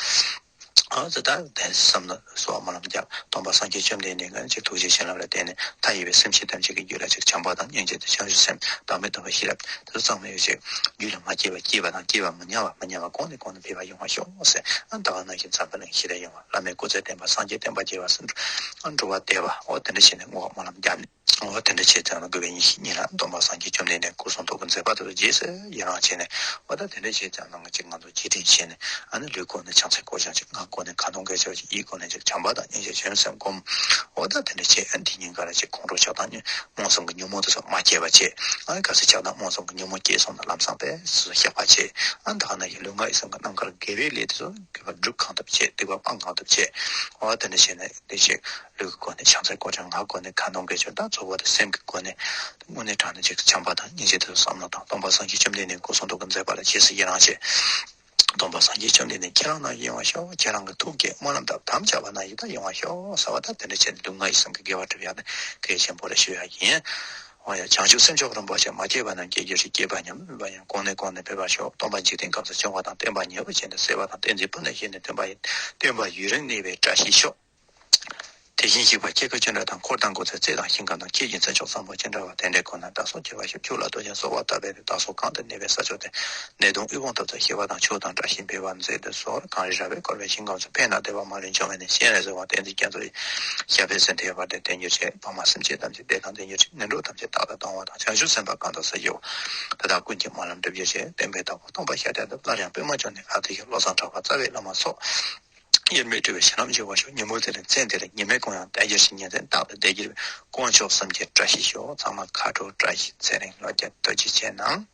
ཨ་ཙི་ད་དེ་བསམ་ན་གསོལ་བ་སྨོན་ལམ་བརྒྱབ། སྟོན་པ་སངས་རྒྱས་བཅོམ་ལྡན་འདས་ཀྱི་ཅིག་ཐུགས་རྗེ་བྱིན་རླབས་ལ་བརྟེན་ནས་མཐའ་ཡས་པའི་སེམས་ཅན་ཐམས་ཅད་ཀྱི་རྒྱུད་ལ་ཅིག་བྱམས་པ་དང་སྙིང་རྗེ་དང་བྱང་ཆུབ་སེམས་དང་མི་རྟོག་པའི་ཤེས་རབ་དེ་ཚོ་ཚང་མ་ཡོད་ཅིག་རྒྱུད་ལ་མ་སྐྱེས་པ་སྐྱེས་པ་དང་། སྐྱེས་པ་མི་ཉམས་པ་མི་ཉམས་པ་གོང་ནས་གོང་དུ་འཕེལ་བ་ཡོང་བར་ཤོག་ཟེར། ཨ་ད་ག་ནང་བཞིན་འཛམ་བུ་གླིང་ཞི་བདེ་ཡོང་བ། བླ་མའི་སྐུ་ཚེ་བརྟན་པ། སངས་རྒྱས་བསྟན་པ་རྒྱས་པ་སོགས་འགྲོ་བ་བདེ་བ། འོ་དེ་འདྲ་བྱས་ནས་བསྔོ་བ་སྨོན་ལམ་བརྒྱབ་ནས། འོ་དེ་འདྲ་བྱས་ཙང་ལ་དགུ་པའི་ཉི་ཤུ་གཉིས་ལ་སྟོན་པ་སངས་རྒྱས་བཅོམ་ལྡན་འདས་སྐུ་གསུང་ཐུགས་ཀྱི་མཛད་པ་དེ་ཚོ་རྗེས་སུ་ཡི་རང་བྱས་ནས། འོ་ད་དེ་འདྲ་བྱས་ཙང་ལ་ང་ཅིག་ང་ཚོ་རྗེས་དྲན་བྱས་ནས། ཨ་ནི་ལུས་སྒོ་ནས་བྱང་སེམས་སྐོར་སྦྱང་ཅིག་ངག་སྒོ་ནས་ཁ་འདོན་དགེ་སྦྱོར་ཅིག་ཡིད་སྒོ་ནས་ཅིག་བྱམས་པ་དང་སྙིང་རྗེ་བྱང་སེམས་སྒོམ། འོ་ད་དེ་འདྲ་བྱས། ཨ་དེ་ཉིན་ཀ་ལ་ཅིག་ཁོང་ཁྲོ་ཆགས་སྡང་གཉིད། མངོན་སུམ་གྱི་ཉོན་མོངས་དེ་ཚོ་མ་སྐྱེས་པ་བྱས། ཨ་གལ་སྲིད་ཆགས་སྡང་མངོན་སུམ་གྱི་ཉོན་མོངས་སྐྱེས་སོང་ན་ལམ་སང་དཔེ་སོ་སོ་བཤགས་པ་བྱས། ཨ་ད་ག་ནང་བཞིན་ལུས་ངག་ཡིད་གསུམ་གྱི་རྣམ་དཀར་དགེ་བའི་ལས་དེ་ཚོ་དགེ་བ་སྒྲུབ་གང་ཐུབ་བྱས། སྡིག་པ་སྤང་གང་ཐུབ་བྱས། འོ་དེ་འདྲ་བྱས་ནས་དེ་ཅིག་ལུས་ཀྱི་སྒོ་ནས་བྱང་སེམས་སྐོར་སྦྱང་། ངག་སྒོ་ནས་ཁ་འདོན་དགེ་སྦྱོར་དང་། གཙོ་བོ་དེ་སེམས་ཀྱི་སྒོ་ནས་དངོས་གནས་དྲང་གནས་ཅིག་བྱམས་པ་དང་སྙིང་རྗེ་དེ་ཚོ་བསམ་བློ་བཏང་། སྟོན་པ་སངས་རྒྱས་བཅོམ་ལྡན་འདས་སྐུ་གསུང་ཐུགས་ཀྱི་མཛད་པ་ལ་རྗེས་སུ་ཡི་རང་བྱས། སྟོན་པ་སངས་རྒྱས་བཅོམ་ལྡན་འདས་ཁྱེད་རང་ནང་ཡོང་བར་ཤོག་ཁྱེད་རང་གི་ཐུགས་བསྐྱེད་སྨོན་ལམ་དང་དམ་བཅའ་བ་ནང་བཞིན་ད་ཡོང་བར་ཤོག་ཟེར་བ་དང་། དེ་འདྲ་བྱས་ནས་ལུས་ངག་ཡིད་གསུམ་གྱི་དགེ་བ་སྒྲུབ་ཡག་ནི་གལ་ཆེན་པོ་རེད་ཞུ་ཡག་ཡིན། འོ་ཡ། བྱང་ཆུབ་སེམས་མཆོག་རིན་པོ་ཆེ། མ་སྐྱེས་པ་རྣམས་སྐྱེ་གྱུར་ཅིག་སྐྱེས་པ་ཉམས་ལེན་པ་ཡང་། གོང་ནས་གོང་ནས་འཕེལ་བར་ཤོག་སྟོན་པ་འཇིག་རྟེན་ཁམས་སུ་བྱུང་བ་དང་། བསྟན་པ་ཉེ་བར་བྱས་ནས་གསལ་བ་དང་། བསྟན་འཛིན་སྤུ་ནས་བཞེས་ནས་སྟོན་པ་ཡིན། བསྟན་པ་ཡུན་རིང་གནས་པའི་བཀྲ་ཤིས་ཤོག་དེ་བཞིན་གཤེགས་པ་ཀྱེ་ཀྱེ་ཅི་འདྲ་དང་། འཁོར་དང་འཁོར་ཚོགས་ཚད་དང་ཞིང་ཁམས་དང་། ཁྱེད་ཀྱི་མཚན་མཆོག་བཟང་པོ་ཅི་འདྲ་བ། དེ་འདྲའི་སྒོ་ནས་བདག་སོགས་སྐྱོབ་པར་ཤོག་ཆོས་ལ་རྟོག་ཅིང་གསོལ་བ་བཏབ་པས་ནི། བདག་སོགས་གང་དུ་གནས་པའི་ས་ཕྱོགས་དེར། ནད་གདོན་དབུལ་ཕོངས་ཐབས་སུ་གཤེགས་པ་དང་། མཆོག་དང་བཀྲ་ཤིས་འཕེལ་བར་མཛད་དུ་གསོལ། གངས་རི་ར་བས་བསྐོར་བའི་ཞིང་ཁམས་སུ། ཕན་དང་བདེ་བ་མ་ལུས་འབྱུང་བའི་གནས། སྤྱན་རས་གཟིགས་དབང་བསྟན་འཛིན་རྒྱ་མཚོ་ཡི། ཞབས་པད་སྲིད་མཐའི་བར་དུ་བརྟན་གྱུར་ཅིག་འཕགས་མ་སེམས་ཅན་ཐམས་ཅད་བདེ་དང་ལྡན་གྱུར་ཅིག་ནད་འདྲེ་ཐམས་ཅད་རྟག་ཏུ་དང་བ་དང་། བྱང་ཆུབ་སེམས་དཔའ་གང་དག་སར་གཤེགས་པ། དེ་དག་ཀུན་གྱི་སྨོན་ལམ་འགྲུབ་གྱུར་ཅིག་བསྟན་པའི་བདག་པོ་སྟོན་པ་ཤཱཀྱ་ཐུབ། སླར་ཡང་པདྨ་འབྱུང་གནས་ཁ་ཐུག་ཤོག་བློ་བཟང་གྲགས་པ་རྩ་བའི་བླ་མ་སོགས། དབྱེར་མེད་སྤྲུལ་པའི་ཞལ་ལམ་མཇལ་བར་ཤོག་ཉིན་མོ་དེ་ལ་མཚན་དེ་ལ་ཉི་མའི་གུང་ཡང་བལྟ་གྱུར་ཅིག་ཉིན་མཚན་རྟག་ཏུ་བསྡད་གྱུར་པའི་དཀོན་མཆོག་གསུམ་གྱི་བཀྲ་ཤིས་ཤོག་ཚང་མ་ཁ་དྲོ་བཀྲ་ཤིས་ཚེ་རིང་ལོ་བརྒྱ་ཐུགས་རྗེ་ཆེ་གནང་།